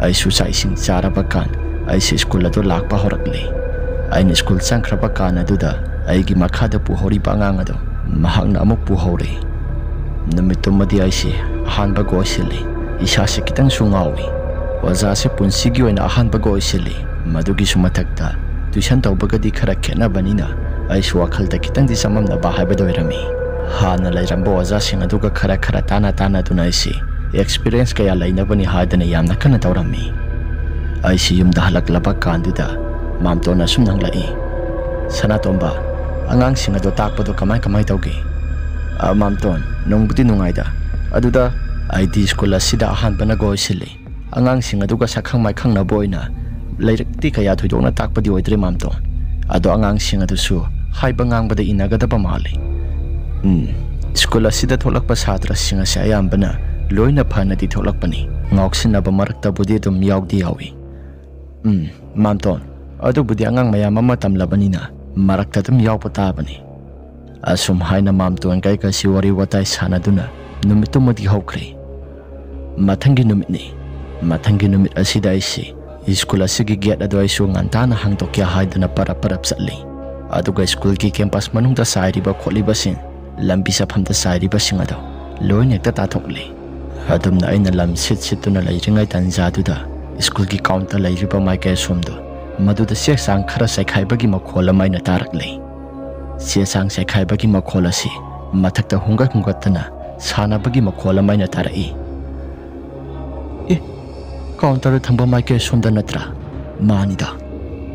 ꯑꯩꯁꯨ ꯆꯥꯛ ꯏꯁꯤꯡ ꯆꯥꯔꯕ ꯀꯥꯟ ꯑꯩꯁꯦ ꯁ꯭ꯀꯨꯜ ꯑꯗꯨ ꯂꯥꯛꯄ ꯍꯧꯔꯛꯂꯦ꯫ ꯑꯩꯅ ꯁ꯭ꯀꯨꯜ ꯆꯪꯈ꯭ꯔꯕ ꯀꯥꯟ ꯑꯗꯨꯗ ꯑꯩꯒꯤ ꯃꯈꯥꯗ ꯄꯨꯍꯧꯔꯤꯕ ꯑꯉꯥꯡ ꯑꯗꯨ ꯃꯍꯥꯛꯅ ꯑꯃꯨꯛ ꯄꯨꯍꯧꯔꯦ꯫ ꯅꯨꯃꯤꯠꯇꯨꯃꯗꯤ ꯑꯩꯁꯦ ꯑꯍꯥꯟꯕꯒ ꯑꯣꯏꯁꯤꯜꯂꯤ꯫ ꯏꯁꯥꯁꯦ ꯈꯤꯇꯪꯁꯨ ꯉꯥꯎꯏ꯫ ꯑꯣꯖꯥꯁꯦ ꯄꯨꯟꯁꯤꯒꯤ ꯑꯣꯏꯅ ꯑꯍꯥꯟꯕꯒ ꯑꯣꯏꯁꯤꯜꯂꯤ꯫ ꯃꯗꯨꯒꯤꯁꯨ ꯃꯊꯛꯇ ꯇ꯭ꯌꯨꯁꯟ ꯇꯧꯕꯒꯗꯤ ꯈꯔ ꯈꯦꯠꯅꯕꯅꯤꯅ ꯑꯩꯁꯨ ꯋꯥꯈꯜꯗ ꯈꯤꯇꯪꯗꯤ ꯆꯃꯝꯅꯕ ꯍꯥꯏꯕꯗꯨ ꯑꯣꯏꯔꯝꯃꯤ꯫ ꯍꯥꯟꯅ ꯂꯩꯔꯝꯕ ꯑꯣꯖꯥꯁꯤꯡ ꯑꯗꯨꯒ ꯈꯔ ꯈꯔ ꯇꯥꯟꯅ ꯇꯥꯟꯅꯗꯨꯅ ꯑꯩꯁꯤ ꯑꯦꯛꯁꯄꯤꯔꯤꯌꯦꯟꯁ ꯀꯌꯥ ꯂꯩꯅꯕꯅꯤ ꯍꯥꯏꯗꯅ ꯌꯥꯝꯅ ꯀꯟꯅ ꯇꯧꯔꯝꯃꯤ꯫ ꯑꯩꯁꯤ ꯌꯨꯝꯗ ꯍꯜꯂꯛꯂꯕ ꯀꯥꯟꯗꯨꯗ ꯃꯥꯝꯇꯣꯟ ꯑꯁꯨꯝꯅ ꯍꯪꯂꯛꯏ, "ꯁꯅꯥꯇꯣꯝꯕ, ꯑꯉꯥꯡꯁꯤꯡ ꯑꯗꯣ ꯇꯥꯛꯄꯗꯣ ꯀꯃꯥꯏ ꯀꯃꯥꯏ ꯇꯧꯒꯦ?" "ꯑ, ꯃꯥꯝꯇꯣꯟ, ꯅꯨꯡꯕꯨꯗꯤ ꯅꯨꯡꯉꯥꯏꯗ꯫ ꯑꯗꯨꯗ ꯑꯩꯗꯤ ꯁ꯭ꯀꯨꯜ ꯑꯁꯤꯗ ꯑꯍꯥꯟꯕꯅꯒ ꯑꯣꯏꯁꯤꯜꯂꯤ꯫ ꯑꯉꯥꯡꯁꯤꯡ ꯑꯗꯨꯒ ꯁꯛꯈꯪ ꯃꯥꯏꯈꯪꯅꯕ ꯑꯣꯏꯅ ꯂꯥꯏꯔꯤꯛꯇꯤ ꯀꯌꯥ ꯊꯣꯏꯗꯣꯛꯅ ꯇꯥꯛꯄꯗꯤ ꯑꯣꯏꯗ꯭ꯔꯦ, ꯃꯥꯝꯇꯣꯟ꯫ ꯑꯗꯣ ꯑꯉꯥꯡꯁꯤꯡ ꯑꯗꯨꯁꯨ ꯍꯥꯏꯕ ꯉꯥꯡꯕꯗ ꯏꯟꯅꯒꯗꯕ ꯃꯥꯜꯂꯤ꯫ ꯎꯝ, ꯁ꯭ꯀꯨꯜ ꯑꯁꯤꯗ ꯊꯣꯛꯂꯛꯄ ꯁꯥꯇ꯭ꯔꯁꯤꯡ ꯑꯁꯤ ꯑꯌꯥꯝꯕꯅ ꯂꯣꯏꯅ ꯐꯅꯗꯤ ꯊꯣꯛꯂꯛꯄꯅꯤ꯫ ꯉꯥꯎꯁꯤꯟꯅꯕ ꯃꯔꯛꯇꯕꯨꯗꯤ ꯑꯗꯨꯝ ꯌꯥꯎꯗꯤ ꯌꯥꯎꯏ꯫" "ꯎꯝ, ꯃꯥꯝꯇꯣꯟ, ꯑꯗꯨꯕꯨꯗꯤ ꯑꯉꯥꯡ ꯃꯌꯥꯝ ꯑꯃ ꯇꯝꯂꯕꯅꯤꯅ ꯃꯔꯛꯇ ꯑꯗꯨꯝ ꯌꯥꯎꯕ ꯇꯥꯕꯅꯤ꯫" ꯑꯁꯨꯝ ꯍꯥꯏꯅ ꯃꯥꯝꯇꯣꯟꯒ ꯑꯩꯒꯁꯤ ꯋꯥꯔꯤ ꯋꯥꯇꯥꯏ ꯁꯥꯟꯅꯗꯨꯅ ꯅꯨꯃꯤꯠꯇꯨꯃꯗꯤ ꯍꯧꯈ꯭ꯔꯦ꯫ ꯃꯊꯪꯒꯤ ꯅꯨꯃꯤꯠꯅꯤ꯫ ꯃꯊꯪꯒꯤ ꯅꯨꯃꯤꯠ ꯑꯁꯤꯗ ꯑꯩꯁꯤ ꯁ꯭ꯀꯨꯜ ꯑꯁꯤꯒꯤ ꯒꯦꯠ ꯑꯗꯨ ꯑꯩꯁꯨ ꯉꯟꯇꯥꯅ ꯍꯥꯡꯗꯣꯛꯀꯦ ꯍꯥꯏꯗꯨꯅ ꯄꯔꯞ ꯄꯔꯞ ꯆꯠꯂꯤ꯫ ꯑꯗꯨꯒ ꯁ꯭ꯀꯨꯜꯒꯤ ꯀꯦꯝꯄꯁ ꯃꯅꯨꯡꯗ ꯆꯥꯏꯔꯤꯕ ꯈꯣꯠꯂꯤꯕꯁꯤꯡ, ꯂꯝꯕꯤ ꯆꯠꯐꯝꯗ ꯆꯥꯏꯔꯤꯕꯁꯤꯡ ꯑꯗꯣ ꯂꯣꯏꯅ ꯍꯦꯛꯇ ꯇꯥꯊꯣꯛꯂꯤ꯫ ꯑꯗꯨꯝꯅ ꯑꯩꯅ ꯂꯝ ꯁꯤꯠ ꯁꯤꯠꯇꯨꯅ ꯂꯩꯔꯤꯉꯩ ꯇꯥꯟꯖꯥꯗꯨꯗ ꯁ꯭ꯀꯨꯜꯒꯤ ꯀꯥꯎꯟꯇꯔ ꯂꯩꯔꯤꯕ ꯃꯥꯏꯀꯩ ꯑꯁꯣꯝꯗꯣ, ꯃꯗꯨꯗ ꯆꯦ ꯆꯥꯡ ꯈꯔ ꯆꯥꯏꯈꯥꯏꯕꯒꯤ ꯃꯈꯣꯜ ꯑꯃ ꯑꯩꯅ ꯇꯥꯔꯛꯂꯦ꯫ ꯆꯦ ꯆꯥꯡ ꯆꯥꯏꯈꯥꯏꯕꯒꯤ ꯃꯈꯣꯜ ꯑꯁꯤ ꯃꯊꯛꯇ ꯍꯨꯝꯒꯠ ꯍꯨꯝꯒꯠꯇꯅ ꯁꯥꯟꯅꯕꯒꯤ ꯃꯈꯣꯜ ꯑꯃ ꯑꯩꯅ ꯇꯥꯔꯛꯏ꯫ "ꯑꯦ, ꯀꯥꯎꯟꯇꯔꯗ ꯊꯝꯕ ꯃꯥꯏꯀꯩ ꯑꯁꯣꯝꯗ ꯅꯠꯇ꯭ꯔꯥ? ꯃꯥꯅꯤꯗ꯫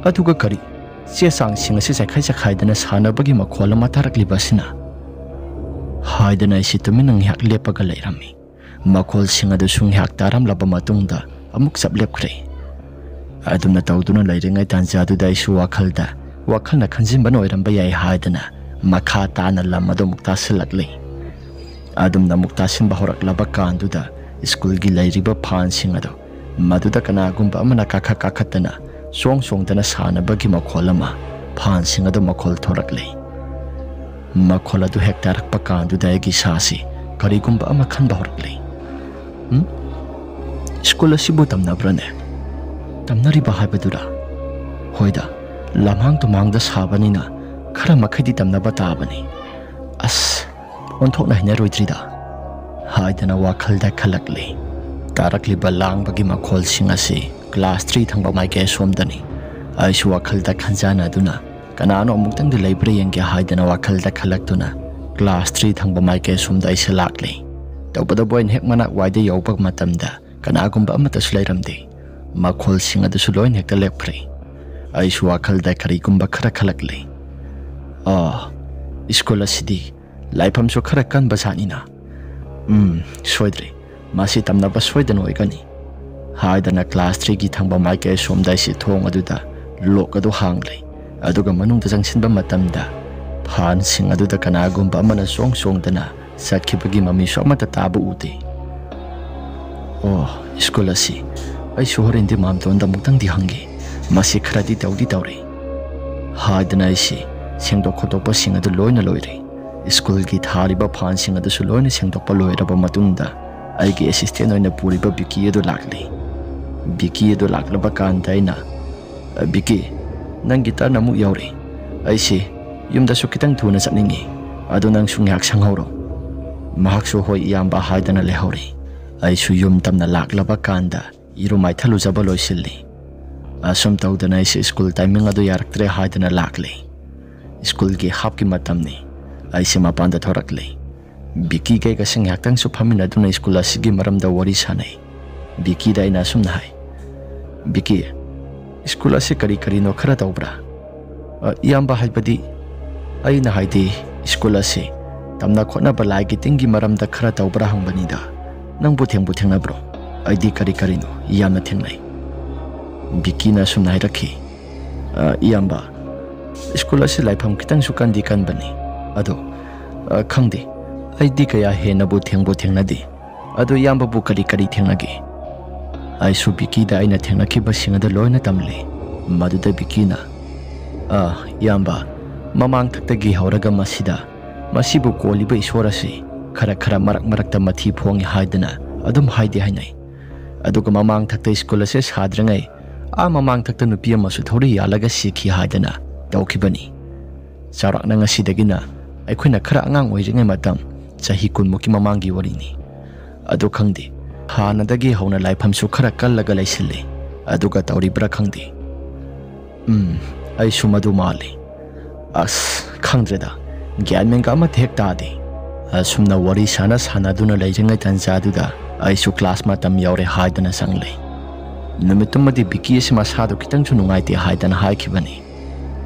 ꯑꯗꯨꯒ ꯀꯔꯤ ꯆꯦ ꯆꯥꯡꯁꯤꯡ ꯑꯁꯤ ꯆꯥꯏꯈꯥꯏ ꯆꯥꯏꯈꯥꯏꯗꯅ ꯁꯥꯟꯅꯕꯒꯤ ꯃꯈꯣꯜ ꯑꯃ ꯇꯥꯔꯛꯂꯤꯕ ꯑꯁꯤꯅ?" ꯍꯥꯏꯗꯅ ꯑꯩꯁꯤ ꯇꯨꯃꯤꯟꯅ ꯉꯥꯏꯍꯥꯛ ꯂꯦꯞꯄꯒ ꯂꯩꯔꯝꯃꯤ꯫ ꯃꯈꯣꯜꯁꯤꯡ ꯑꯗꯨꯁꯨ ꯉꯥꯏꯍꯥꯛ ꯇꯥꯔꯝꯂꯕ ꯃꯇꯨꯡꯗ ꯑꯃꯨꯛ ꯆꯞ ꯂꯦꯞꯈ꯭ꯔꯦ꯫ ꯑꯗꯨꯝꯅ ꯇꯧꯗꯨꯅ ꯂꯩꯔꯤꯉꯩ ꯇꯥꯟꯖꯥꯗꯨꯗ ꯑꯩꯁꯨ ꯋꯥꯈꯜꯗ, ꯋꯥꯈꯜꯅ ꯈꯟꯖꯤꯟꯕꯅ ꯑꯣꯏꯔꯝꯕ ꯌꯥꯏ ꯍꯥꯏꯗꯅ ꯃꯈꯥ ꯇꯥꯅ ꯂꯝ ꯑꯗꯨ ꯑꯃꯨꯛ ꯇꯥꯁꯤꯜꯂꯛꯂꯤ꯫ ꯑꯗꯨꯝꯅ ꯑꯃꯨꯛ ꯇꯥꯁꯤꯟꯕ ꯍꯧꯔꯛꯂꯕ ꯀꯥꯟꯗꯨꯗ ꯁ꯭ꯀꯨꯜꯒꯤ ꯂꯩꯔꯤꯕ ꯐꯥꯟꯁꯤꯡ ꯑꯗꯨ ꯃꯗꯨꯗ ꯀꯅꯥꯒꯨꯝꯕ ꯑꯃꯅ ꯀꯥꯈꯠ ꯀꯥꯈꯠꯇꯅ ꯆꯣꯡ ꯆꯣꯡꯗꯅ ꯁꯥꯟꯅꯕꯒꯤ ꯃꯈꯣꯜ ꯑꯃ ꯐꯥꯟꯁꯤꯡ ꯑꯗꯨ ꯃꯈꯣꯜ ꯊꯣꯔꯛꯂꯤ꯫ ꯃꯈꯣꯜ ꯑꯗꯨ ꯍꯦꯛ ꯇꯥꯔꯛꯄ ꯀꯥꯟꯗꯨꯗ ꯑꯩꯒꯤ ꯏꯁꯥꯁꯤ ꯀꯔꯤꯒꯨꯝꯕ ꯑꯃ ꯈꯟꯕ ꯍꯧꯔꯛꯂꯤ꯫ "ꯎꯝ? ꯁ꯭ꯀꯨꯜ ꯑꯁꯤꯕꯨ ꯇꯝꯅꯕ꯭ꯔꯅꯦ? ꯇꯝꯅꯔꯤꯕ ꯍꯥꯏꯕꯗꯨꯔꯥ? ꯍꯣꯏꯗ, ꯂꯝꯍꯥꯡ ꯇꯨꯝꯍꯥꯡꯗ ꯁꯥꯕꯅꯤꯅ ꯈꯔ ꯃꯈꯩꯗꯤ ꯇꯝꯅꯕ ꯇꯥꯕꯅꯤ꯫ ꯑꯁ, ꯑꯣꯟꯊꯣꯛꯅ ꯍꯩꯅꯔꯣꯏꯗ꯭ꯔꯤꯗ ꯍꯥꯏꯗꯅ ꯋꯥꯈꯜꯗ ꯈꯜꯂꯛꯂꯤ꯫ ꯇꯥꯔꯛꯂꯤꯕ ꯂꯥꯡꯕꯒꯤ ꯃꯈꯣꯜꯁꯤꯡ ꯑꯁꯤ ꯀ꯭ꯂꯥꯁ ꯊ꯭ꯔꯤ ꯊꯪꯕ ꯃꯥꯏꯀꯩ ꯑꯁꯣꯝꯗꯅꯤ꯫ ꯑꯩꯁꯨ ꯋꯥꯈꯜꯗ ꯈꯟꯖꯥꯟꯅꯗꯨꯅ ꯀꯅꯥꯅꯣ ꯑꯃꯨꯛꯇꯪꯗꯤ ꯂꯩꯕ꯭ꯔꯥ ꯌꯦꯡꯒꯦ ꯍꯥꯏꯗꯅ ꯋꯥꯈꯜꯗ ꯈꯜꯂꯛꯇꯨꯅ ꯀ꯭ꯂꯥꯁ ꯊ꯭ꯔꯤ ꯊꯪꯕ ꯃꯥꯏꯀꯩ ꯑꯁꯣꯝꯗ ꯑꯩꯁꯦ ꯂꯥꯛꯂꯤ꯫ ꯇꯧꯕꯇꯕꯨ ꯑꯩꯅ ꯍꯦꯛ ꯃꯅꯥꯛ ꯋꯥꯏꯗ ꯌꯧꯕ ꯃꯇꯝꯗ ꯀꯅꯥꯒꯨꯝꯕ ꯑꯃꯠꯇꯁꯨ ꯂꯩꯔꯝꯗꯦ꯫ ꯃꯈꯣꯜꯁꯤꯡ ꯑꯗꯨꯁꯨ ꯂꯣꯏꯅ ꯍꯦꯛꯇ ꯂꯦꯞꯈ꯭ꯔꯦ꯫ ꯑꯩꯁꯨ ꯋꯥꯈꯜꯗ ꯀꯔꯤꯒꯨꯝꯕ ꯈꯔ ꯈꯜꯂꯛꯂꯤ꯫ ꯑꯥ, ꯁ꯭ꯀꯨꯜ ꯑꯁꯤꯗꯤ ꯂꯥꯏꯐꯝꯁꯨ ꯈꯔ ꯀꯟꯕ ꯖꯥꯠꯅꯤꯅ꯫ ꯎꯝ, ꯁꯣꯏꯗ꯭ꯔꯦ꯫ ꯃꯁꯤ ꯇꯝꯅꯕ ꯁꯣꯏꯗꯅ ꯑꯣꯏꯒꯅꯤ ꯍꯥꯏꯗꯅ ꯀ꯭ꯂꯥꯁ ꯊ꯭ꯔꯤꯒꯤ ꯊꯪꯕ ꯃꯥꯏꯀꯩ ꯑꯁꯣꯝꯗ ꯑꯩꯁꯤ ꯊꯣꯡ ꯑꯗꯨꯗ ꯂꯣꯛ ꯑꯗꯨ ꯍꯥꯡꯂꯦ꯫ ꯑꯗꯨꯒ ꯃꯅꯨꯡꯗ ꯆꯪꯁꯤꯟꯕ ꯃꯇꯝꯗ ꯐꯥꯟꯁꯤꯡ ꯑꯗꯨꯗ ꯀꯅꯥꯒꯨꯝꯕ ꯑꯃꯅ ꯆꯣꯡ ꯆꯣꯡꯗꯅ ꯆꯠꯈꯤꯕꯒꯤ ꯃꯃꯤꯁꯨ ꯑꯃꯠꯇ ꯇꯥꯕ ꯎꯗꯦ꯫ ꯑꯣ, ꯁ꯭ꯀꯨꯜ ꯑꯁꯤ ꯑꯩꯁꯨ ꯍꯣꯔꯦꯟꯗꯤ ꯃꯥꯝꯇꯣꯟꯗ ꯑꯃꯨꯛꯇꯪꯗꯤ ꯍꯪꯒꯦ꯫ ꯃꯁꯤ ꯈꯔꯗꯤ ꯇꯧꯗꯤ ꯇꯧꯔꯦ ꯍꯥꯏꯗꯅ ꯑꯩꯁꯤ ꯁꯦꯡꯗꯣꯛ ꯈꯣꯠꯇꯣꯛꯄꯁꯤꯡ ꯑꯗꯨ ꯂꯣꯏꯅ ꯂꯣꯏꯔꯦ꯫ ꯁ꯭ꯀꯨꯜꯒꯤ ꯊꯥꯔꯤꯕ ꯐꯥꯟꯁꯤꯡ ꯑꯗꯨꯁꯨ ꯂꯣꯏꯅ ꯁꯦꯡꯗꯣꯛꯄ ꯂꯣꯏꯔꯕ ꯃꯇꯨꯡꯗ ꯑꯩꯒꯤ ꯑꯦꯁꯤꯁꯇꯦꯟ ꯑꯣꯏꯅ ꯄꯨꯔꯤꯕ ꯕꯤꯀꯤ ꯑꯗꯨ ꯂꯥꯛꯂꯤ꯫ ꯕꯤꯀꯤ ꯑꯗꯨ ꯂꯥꯛꯂꯕ ꯀꯥꯟꯗ ꯑꯩꯅ, "ꯑ, ꯕꯤꯀꯤ, ꯅꯪꯒꯤ ꯇꯔꯟ ꯑꯃꯨꯛ ꯌꯧꯔꯦ꯫ ꯑꯩꯁꯤ ꯌꯨꯝꯗꯁꯨ ꯈꯤꯇꯪ ꯊꯨꯅ ꯆꯠꯅꯤꯡꯉꯤ꯫ ꯑꯗꯨ ꯅꯪꯁꯨ ꯉꯥꯏꯍꯥꯛ ꯁꯪꯍꯧꯔꯣ꯫" ꯃꯍꯥꯛꯁꯨ "ꯍꯣꯏ ꯏꯌꯥꯝꯕ" ꯍꯥꯏꯗꯅ ꯂꯩꯍꯧꯔꯦ꯫ ꯑꯩꯁꯨ ꯌꯨꯝ ꯇꯝꯅ ꯂꯥꯛꯂꯕ ꯀꯥꯟꯗ ꯏꯔꯨ ꯃꯥꯏꯊ ꯂꯨꯖꯕ ꯂꯣꯏꯁꯤꯜꯂꯤ꯫ ꯑꯁꯨꯝ ꯇꯧꯗꯅ ꯑꯩꯁꯦ ꯁ꯭ꯀꯨꯜ ꯇꯥꯏꯃꯤꯡ ꯑꯗꯨ ꯌꯥꯔꯛꯇ꯭ꯔꯦ ꯍꯥꯏꯗꯅ ꯂꯥꯛꯂꯤ꯫ ꯁ꯭ꯀꯨꯜꯒꯤ ꯍꯥꯞꯀꯤ ꯃꯇꯝꯅꯤ꯫ ꯑꯩꯁꯦ ꯃꯄꯥꯟꯗ ꯊꯣꯔꯛꯂꯤ꯫ ꯕꯤꯀꯤꯒ ꯑꯩꯒꯁꯦ ꯉꯥꯏꯍꯥꯛꯇꯪꯁꯨ ꯐꯝꯃꯤꯟꯅꯗꯨꯅ ꯁ꯭ꯀꯨꯜ ꯑꯁꯤꯒꯤ ꯃꯔꯝꯗ ꯋꯥꯔꯤ ꯁꯥꯟꯅꯩ꯫ ꯕꯤꯀꯤꯗ ꯑꯩꯅ ꯑꯁꯨꯝꯅ ꯍꯥꯏ, "ꯕꯤꯀꯤ, ꯁ꯭ꯀꯨꯜ ꯑꯁꯤ ꯀꯔꯤ ꯀꯔꯤꯅꯣ ꯈꯔ ꯇꯧꯕ꯭ꯔꯥ?" "ꯑ, ꯏꯌꯥꯝꯕ, ꯍꯥꯏꯕꯗꯤ?" "ꯑꯩꯅ ꯍꯥꯏꯗꯤ, ꯁ꯭ꯀꯨꯜ ꯑꯁꯤ ꯇꯝꯅ ꯈꯣꯠꯅꯕ ꯂꯥꯏꯒꯤ ꯇꯤꯟꯒꯤ ꯃꯔꯝꯗ ꯈꯔ ꯇꯧꯕ꯭ꯔꯥ ꯍꯪꯕꯅꯤꯗ꯫ ꯅꯪꯕꯨ ꯊꯦꯡꯕꯨ ꯊꯦꯡꯅꯕ꯭ꯔꯣ? ꯑꯩꯗꯤ ꯀꯔꯤ ꯀꯔꯤꯅꯣ ꯌꯥꯝꯅ ꯊꯦꯡꯅꯩ꯫" ꯕꯤꯀꯤꯅ ꯑꯁꯨꯝꯅ ꯍꯥꯏꯔꯛꯈꯤ, "ꯑ, ꯏꯌꯥꯝꯕ, ꯁ꯭ꯀꯨꯜ ꯑꯁꯤ ꯂꯥꯏꯐꯝ ꯈꯤꯇꯪꯁꯨ ꯀꯟꯗꯤ ꯀꯟꯕꯅꯤ꯫ ꯑꯗꯣ, ꯑ, ꯈꯪꯗꯦ, ꯑꯩꯗꯤ ꯀꯌꯥ ꯍꯦꯟꯅꯕꯨ ꯊꯦꯡꯕꯨ ꯊꯦꯡꯅꯗꯦ꯫ ꯑꯗꯣ ꯏꯌꯥꯝꯕꯕꯨ ꯀꯔꯤ ꯀꯔꯤ ꯊꯦꯡꯅꯒꯦ?" ꯑꯩꯁꯨ ꯕꯤꯀꯤꯗ ꯑꯩꯅ ꯊꯦꯡꯅꯈꯤꯕꯁꯤꯡ ꯑꯗꯨ ꯂꯣꯏꯅ ꯇꯝꯂꯤ꯫ ꯃꯗꯨꯗ ꯕꯤꯀꯤꯅ, "ꯑ, ꯏꯌꯥꯝꯕ, ꯃꯃꯥꯡ ꯊꯛꯇꯒꯤ ꯍꯧꯔꯒ ꯃꯁꯤꯗ, ꯃꯁꯤꯕꯨ ꯀꯣꯜꯂꯤꯕ ꯏꯁꯣꯔ ꯑꯁꯤ ꯈꯔ ꯈꯔ ꯃꯔꯛ ꯃꯔꯛꯇ ꯃꯊꯤ ꯐꯣꯡꯉꯤ ꯍꯥꯏꯗꯅ ꯑꯗꯨꯝ ꯍꯥꯏꯗꯤ ꯍꯥꯏꯅꯩ꯫ ꯑꯗꯨꯒ ꯃꯃꯥꯡ ꯊꯛꯇ ꯁ꯭ꯀꯨꯜ ꯑꯁꯦ ꯁꯥꯗ꯭ꯔꯤꯉꯩ ꯑꯥ ꯃꯃꯥꯡ ꯊꯛꯇ ꯅꯨꯄꯤ ꯑꯃꯁꯨ ꯊꯧꯔꯤ ꯌꯥꯜꯂꯒ ꯁꯤꯈꯤ ꯍꯥꯏꯗꯅ ꯇꯧꯈꯤꯕꯅꯤ꯫ ꯆꯥꯎꯔꯥꯛꯅ ꯉꯁꯤꯗꯒꯤꯅ ꯑꯩꯈꯣꯏꯅ ꯈꯔ ꯑꯉꯥꯡ ꯑꯣꯏꯔꯤꯉꯩ ꯃꯇꯝ, ꯆꯍꯤ ꯀꯨꯟꯃꯨꯛꯀꯤ ꯃꯃꯥꯡꯒꯤ ꯋꯥꯔꯤꯅꯤ꯫ ꯑꯗꯨ ꯈꯪꯗꯦ, ꯍꯥꯟꯅꯗꯒꯤ ꯍꯧꯅ ꯂꯥꯏꯐꯝꯁꯨ ꯈꯔ ꯀꯜꯂꯒ ꯂꯩꯁꯤꯜꯂꯤ꯫ ꯑꯗꯨꯒ ꯇꯧꯔꯤꯕ꯭ꯔꯥ ꯈꯪꯗꯦ꯫ ꯎꯝ, ꯑꯩꯁꯨ ꯃꯗꯨ ꯃꯥꯜꯂꯤ꯫ ꯑꯁ, ꯈꯪꯗ꯭ꯔꯦꯗ, ꯒ꯭ꯌꯥꯟ ꯃꯦꯟꯒ ꯑꯃꯠꯇ ꯍꯦꯛ ꯇꯥꯗꯦ꯫ ꯑꯁꯨꯝꯅ ꯋꯥꯔꯤ ꯁꯥꯟꯅ ꯁꯥꯟꯅꯗꯨꯅ ꯂꯩꯔꯤꯉꯩ ꯇꯟꯖꯥꯗꯨꯗ ꯑꯩꯁꯨ ꯀ꯭ꯂꯥꯁ ꯃꯇꯝ ꯌꯧꯔꯦ ꯍꯥꯏꯗꯅ ꯆꯪꯂꯦ꯫ ꯅꯨꯃꯤꯠꯇꯨꯃꯗꯤ ꯕꯤꯀꯤ ꯑꯁꯤ ꯃꯁꯥꯗꯣ ꯈꯤꯇꯪꯁꯨ ꯅꯨꯡꯉꯥꯏꯇꯦ ꯍꯥꯏꯗꯅ ꯍꯥꯏꯈꯤꯕꯅꯤ꯫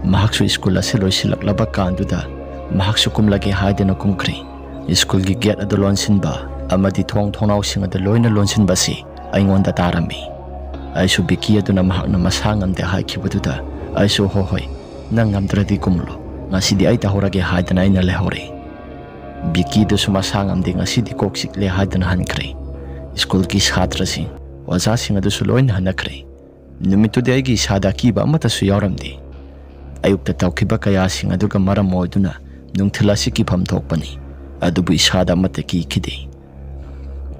ꯃꯍꯥꯛꯁꯨ ꯁ꯭ꯀꯨꯜ ꯑꯁꯤ ꯂꯣꯏꯁꯤꯜꯂꯛꯂꯕ ꯀꯥꯟꯗꯨꯗ ꯃꯍꯥꯛꯁꯨ ꯀꯨꯝꯂꯒꯦ ꯍꯥꯏꯗꯅ ꯀꯨꯝꯈ꯭ꯔꯦ꯫ ꯁ꯭ꯀꯨꯜꯒꯤ ꯒꯦꯠ ꯑꯗꯨ ꯂꯣꯟꯁꯤꯟꯕ ꯑꯃꯗꯤ ꯊꯣꯡ ꯊꯣꯡꯅꯥꯎꯁꯤꯡ ꯑꯗꯨ ꯂꯣꯏꯅ ꯂꯣꯟꯁꯤꯟꯕꯁꯤ ꯑꯩꯉꯣꯟꯗ ꯇꯥꯔꯝꯃꯤ꯫ ꯑꯩꯁꯨ ꯕꯤꯀꯤ ꯑꯗꯨꯅ ꯃꯍꯥꯛꯅ ꯃꯁꯥ ꯉꯝꯗꯦ ꯍꯥꯏꯈꯤꯕꯗꯨꯗ ꯑꯩꯁꯨ "ꯍꯣ ꯍꯣꯏ, ꯅꯪ ꯉꯝꯗ꯭ꯔꯗꯤ ꯀꯨꯝꯂꯣ, ꯉꯁꯤꯗꯤ ꯑꯩ ꯇꯧꯍꯧꯔꯒꯦ" ꯍꯥꯏꯗꯅ ꯑꯩꯅ ꯂꯩꯍꯧꯔꯦ꯫ ꯕꯤꯀꯤꯗꯨꯁꯨ ꯃꯁꯥ ꯉꯝꯗꯦ, ꯉꯁꯤꯗꯤ ꯀꯣꯛ ꯆꯤꯛꯂꯦ ꯍꯥꯏꯗꯅ ꯍꯟꯈ꯭ꯔꯦ꯫ ꯁ꯭ꯀꯨꯜꯒꯤ ꯁꯥꯇ꯭ꯔꯁꯤꯡ, ꯑꯣꯖꯥꯁꯤꯡ ꯑꯗꯨꯁꯨ ꯂꯣꯏꯅ ꯍꯟꯅꯈ꯭ꯔꯦ꯫ ꯅꯨꯃꯤꯠꯇꯨꯗꯤ ꯑꯩꯒꯤ ꯏꯁꯥꯗ ꯑꯀꯤꯕ ꯑꯃꯠꯇꯁꯨ ꯌꯥꯎꯔꯝꯗꯦ꯫ ꯑꯌꯨꯛꯇ ꯇꯧꯈꯤꯕ ꯀꯌꯥꯁꯤꯡ ꯑꯗꯨꯒ ꯃꯔꯝ ꯑꯣꯏꯗꯨꯅ ꯅꯨꯡꯊꯤꯜ ꯑꯁꯤ ꯀꯤꯐꯝ ꯊꯣꯛꯄꯅꯤ, ꯑꯗꯨꯕꯨ ꯏꯁꯥꯗ ꯑꯃꯠꯇ ꯀꯤꯈꯤꯗꯦ꯫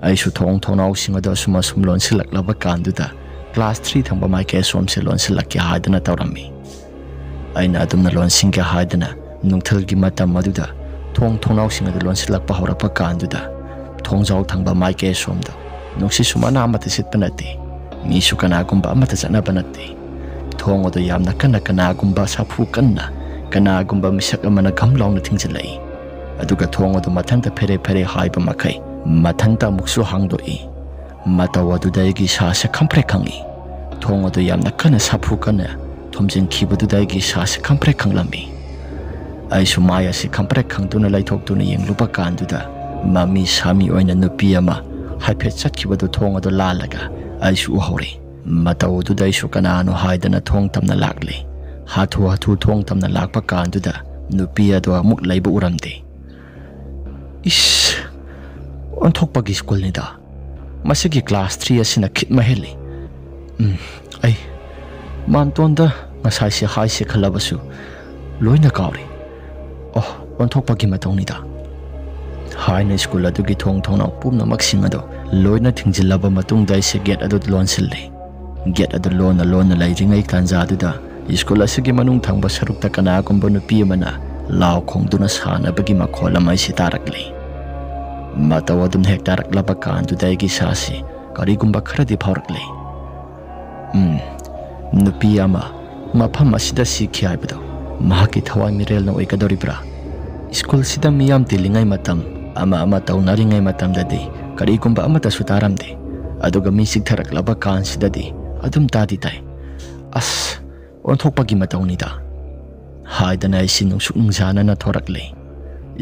ꯑꯩꯁꯨ ꯊꯣꯡ ꯊꯣꯡꯅꯥꯎꯁꯤꯡ ꯑꯗꯨ ꯑꯁꯨꯝ ꯑꯁꯨꯝ ꯂꯣꯟꯁꯤꯜꯂꯛꯂꯕ ꯀꯥꯟꯗꯨꯗ ꯀ꯭ꯂꯥꯁ ꯊ꯭ꯔꯤ ꯊꯪꯕ ꯃꯥꯏꯀꯩ ꯑꯁꯣꯝꯁꯦ ꯂꯣꯟꯁꯤꯜꯂꯛꯀꯦ ꯍꯥꯏꯗꯅ ꯇꯧꯔꯝꯃꯤ꯫ ꯑꯩꯅ ꯑꯗꯨꯝꯅ ꯂꯣꯟꯁꯤꯟꯒꯦ ꯍꯥꯏꯗꯅ ꯅꯨꯡꯊꯤꯜꯒꯤ ꯃꯇꯝ ꯑꯗꯨꯗ ꯊꯣꯡ ꯊꯣꯡꯅꯥꯎꯁꯤꯡ ꯑꯗꯨ ꯂꯣꯟꯁꯤꯜꯂꯛꯄ ꯍꯧꯔꯛꯄ ꯀꯥꯟꯗꯨꯗ ꯊꯣꯡꯖꯥꯎ ꯊꯪꯕ ꯃꯥꯏꯀꯩ ꯑꯁꯣꯝꯗ ꯅꯨꯡꯁꯤꯠꯁꯨ ꯃꯅꯥ ꯑꯃꯠꯇ ꯁꯤꯠꯄ ꯅꯠꯇꯦ꯫ ꯃꯤꯁꯨ ꯀꯅꯥꯒꯨꯝꯕ ꯑꯃꯠꯇ ꯆꯠꯅꯕ ꯅꯠꯇꯦ꯫ ꯊꯣꯡ ꯑꯗꯨ ꯌꯥꯝꯅ ꯀꯟꯅ, ꯀꯅꯥꯒꯨꯝꯕ ꯁꯥꯐꯨ ꯀꯟꯅ, ꯀꯅꯥꯒꯨꯝꯕ ꯃꯤꯁꯛ ꯑꯃꯅ ꯘꯝ ꯂꯥꯎꯅ ꯊꯤꯡꯖꯤꯜꯂꯛꯏ꯫ ꯑꯗꯨꯒ ꯊꯣꯡ ꯑꯗꯨ ꯃꯊꯟꯇ ꯐꯦꯔꯦ ꯐꯦꯔꯦ ꯍꯥꯏꯕ ꯃꯈꯩ ꯃꯊꯟꯇ ꯑꯃꯨꯛꯁꯨ ꯍꯥꯡꯗꯣꯛꯏ꯫ ꯃꯇꯧ ꯑꯗꯨꯗ ꯑꯩꯒꯤ ꯏꯁꯥꯁꯦ ꯈꯪꯄ꯭ꯔꯦꯛ ꯈꯪꯉꯤ꯫ ꯊꯣꯡ ꯑꯗꯨ ꯌꯥꯝꯅ ꯀꯟꯅ ꯁꯥꯐꯨ ꯀꯟꯅ ꯊꯣꯝꯖꯤꯟꯈꯤꯕꯗꯨꯗ ꯑꯩꯒꯤ ꯏꯁꯥꯁꯦ ꯈꯪꯄ꯭ꯔꯦꯛ ꯈꯪꯂꯝꯃꯤ꯫ ꯑꯩꯁꯨ ꯃꯥꯏ ꯑꯁꯤ ꯈꯪꯄ꯭ꯔꯦꯛ ꯈꯪꯗꯨꯅ ꯂꯩꯊꯣꯛꯇꯨꯅ ꯌꯦꯡꯂꯨꯕ ꯀꯥꯟꯗꯨꯗ ꯃꯃꯤ ꯁꯥꯃꯤ ꯑꯣꯏꯅ ꯅꯨꯄꯤ ꯑꯃ ꯍꯥꯏꯐꯦꯠ ꯆꯠꯈꯤꯕꯗꯨ ꯊꯣꯡ ꯑꯗꯨ ꯂꯥꯜꯂꯒ ꯑꯩꯁꯨ ꯎꯍꯧꯔꯦ꯫ ꯃꯇꯧ ꯑꯗꯨꯗ ꯑꯩꯁꯨ ꯀꯅꯥꯅꯣ ꯍꯥꯏꯗꯅ ꯊꯣꯡ ꯇꯝꯅ ꯂꯥꯛꯂꯦ꯫ ꯍꯥꯊꯨ ꯍꯥꯊꯨ ꯊꯣꯡ ꯇꯝꯅ ꯂꯥꯛꯄ ꯀꯥꯟꯗꯨꯗ ꯅꯨꯄꯤ ꯑꯗꯨ ꯑꯃꯨꯛ ꯂꯩꯕ ꯎꯔꯝꯗꯦ꯫ ꯏꯁ, ꯑꯣꯟꯊꯣꯛꯄꯒꯤ ꯁ꯭ꯀꯨꯜꯅꯤꯗ꯫ ꯃꯁꯤꯒꯤ ꯀ꯭ꯂꯥꯁ ꯊ꯭ꯔꯤ ꯑꯁꯤꯅ ꯈꯤꯠ ꯃꯍꯦꯜꯂꯤ꯫ ꯎꯝ, ꯑꯩ ꯃꯥꯝꯇꯣꯟꯗ ꯉꯁꯥꯏꯁꯦ ꯍꯥꯏꯁꯦ ꯈꯜꯂꯕꯁꯨ ꯂꯣꯏꯅ ꯀꯥꯎꯔꯦ꯫ ꯑꯣ, ꯑꯣꯟꯊꯣꯛꯄꯒꯤ ꯃꯇꯧꯅꯤꯗ꯫ ꯍꯥꯏꯅ ꯁ꯭ꯀꯨꯜ ꯑꯗꯨꯒꯤ ꯊꯣꯡ ꯊꯣꯡꯅꯥꯎ ꯄꯨꯝꯅꯃꯛꯁꯤꯡ ꯑꯗꯨ ꯂꯣꯏꯅ ꯊꯤꯡꯖꯤꯜꯂꯕ ꯃꯇꯨꯡꯗ ꯑꯩꯁꯦ ꯒꯦꯠ ꯑꯗꯨ ꯂꯣꯟꯁꯤꯜꯂꯤ꯫ ꯒꯦꯠ ꯑꯗꯨ ꯂꯣꯟꯅ ꯂꯣꯟꯅ ꯂꯩꯔꯤꯉꯩ ꯇꯥꯟꯖꯥꯗꯨꯗ ꯁ꯭ꯀꯨꯜ ꯑꯁꯤꯒꯤ ꯃꯅꯨꯡ ꯊꯪꯕ ꯁꯔꯨꯛꯇ ꯀꯅꯥꯒꯨꯝꯕ ꯅꯨꯄꯤ ꯑꯃꯅ ꯂꯥꯎ ꯈꯣꯡꯗꯨꯅ ꯁꯥꯟꯅꯕꯒꯤ ꯃꯈꯣꯜ ꯑꯃ ꯑꯩꯁꯦ ꯇꯥꯔꯛꯂꯤ꯫ ꯃꯇꯧ ꯑꯗꯨꯝ ꯍꯦꯛ ꯇꯥꯔꯛꯂꯕ ꯀꯥꯟꯗꯨꯗ ꯑꯩꯒꯤ ꯏꯁꯥꯁꯤ ꯀꯔꯤꯒꯨꯝꯕ ꯈꯔꯗꯤ ꯐꯥꯎꯔꯛꯂꯤ꯫ ꯎꯝ, ꯅꯨꯄꯤ ꯑꯃ ꯃꯐꯝ ꯑꯁꯤꯗ ꯁꯤꯈꯤ ꯍꯥꯏꯕꯗꯣ ꯃꯍꯥꯛꯀꯤ ꯊꯋꯥꯏ ꯃꯤꯔꯦꯜꯅ ꯑꯣꯏꯒꯗꯧꯔꯤꯕ꯭ꯔꯥ? ꯁ꯭ꯀꯨꯜꯁꯤꯗ ꯃꯤꯌꯥꯝ ꯇꯤꯜꯂꯤꯉꯩ ꯃꯇꯝ, ꯑꯃ ꯑꯃ ꯇꯧꯅꯔꯤꯉꯩ ꯃꯇꯝꯗꯗꯤ ꯀꯔꯤꯒꯨꯝꯕ ꯑꯃꯠꯇꯁꯨ ꯇꯥꯔꯝꯗꯦ꯫ ꯑꯗꯨꯒ ꯃꯤ ꯆꯤꯛꯊꯔꯛꯂꯕ ꯀꯥꯟꯁꯤꯗꯗꯤ ꯑꯗꯨꯝ ꯇꯥꯗꯤ ꯇꯥꯏ꯫ ꯑꯁ, ꯑꯣꯟꯊꯣꯛꯄꯒꯤ ꯃꯇꯧꯅꯤꯗ, ꯍꯥꯏꯗꯅ ꯑꯩꯁꯤ ꯅꯨꯡꯁꯨꯛ ꯅꯨꯡꯖꯥꯅꯅ ꯊꯣꯔꯛꯂꯤ꯫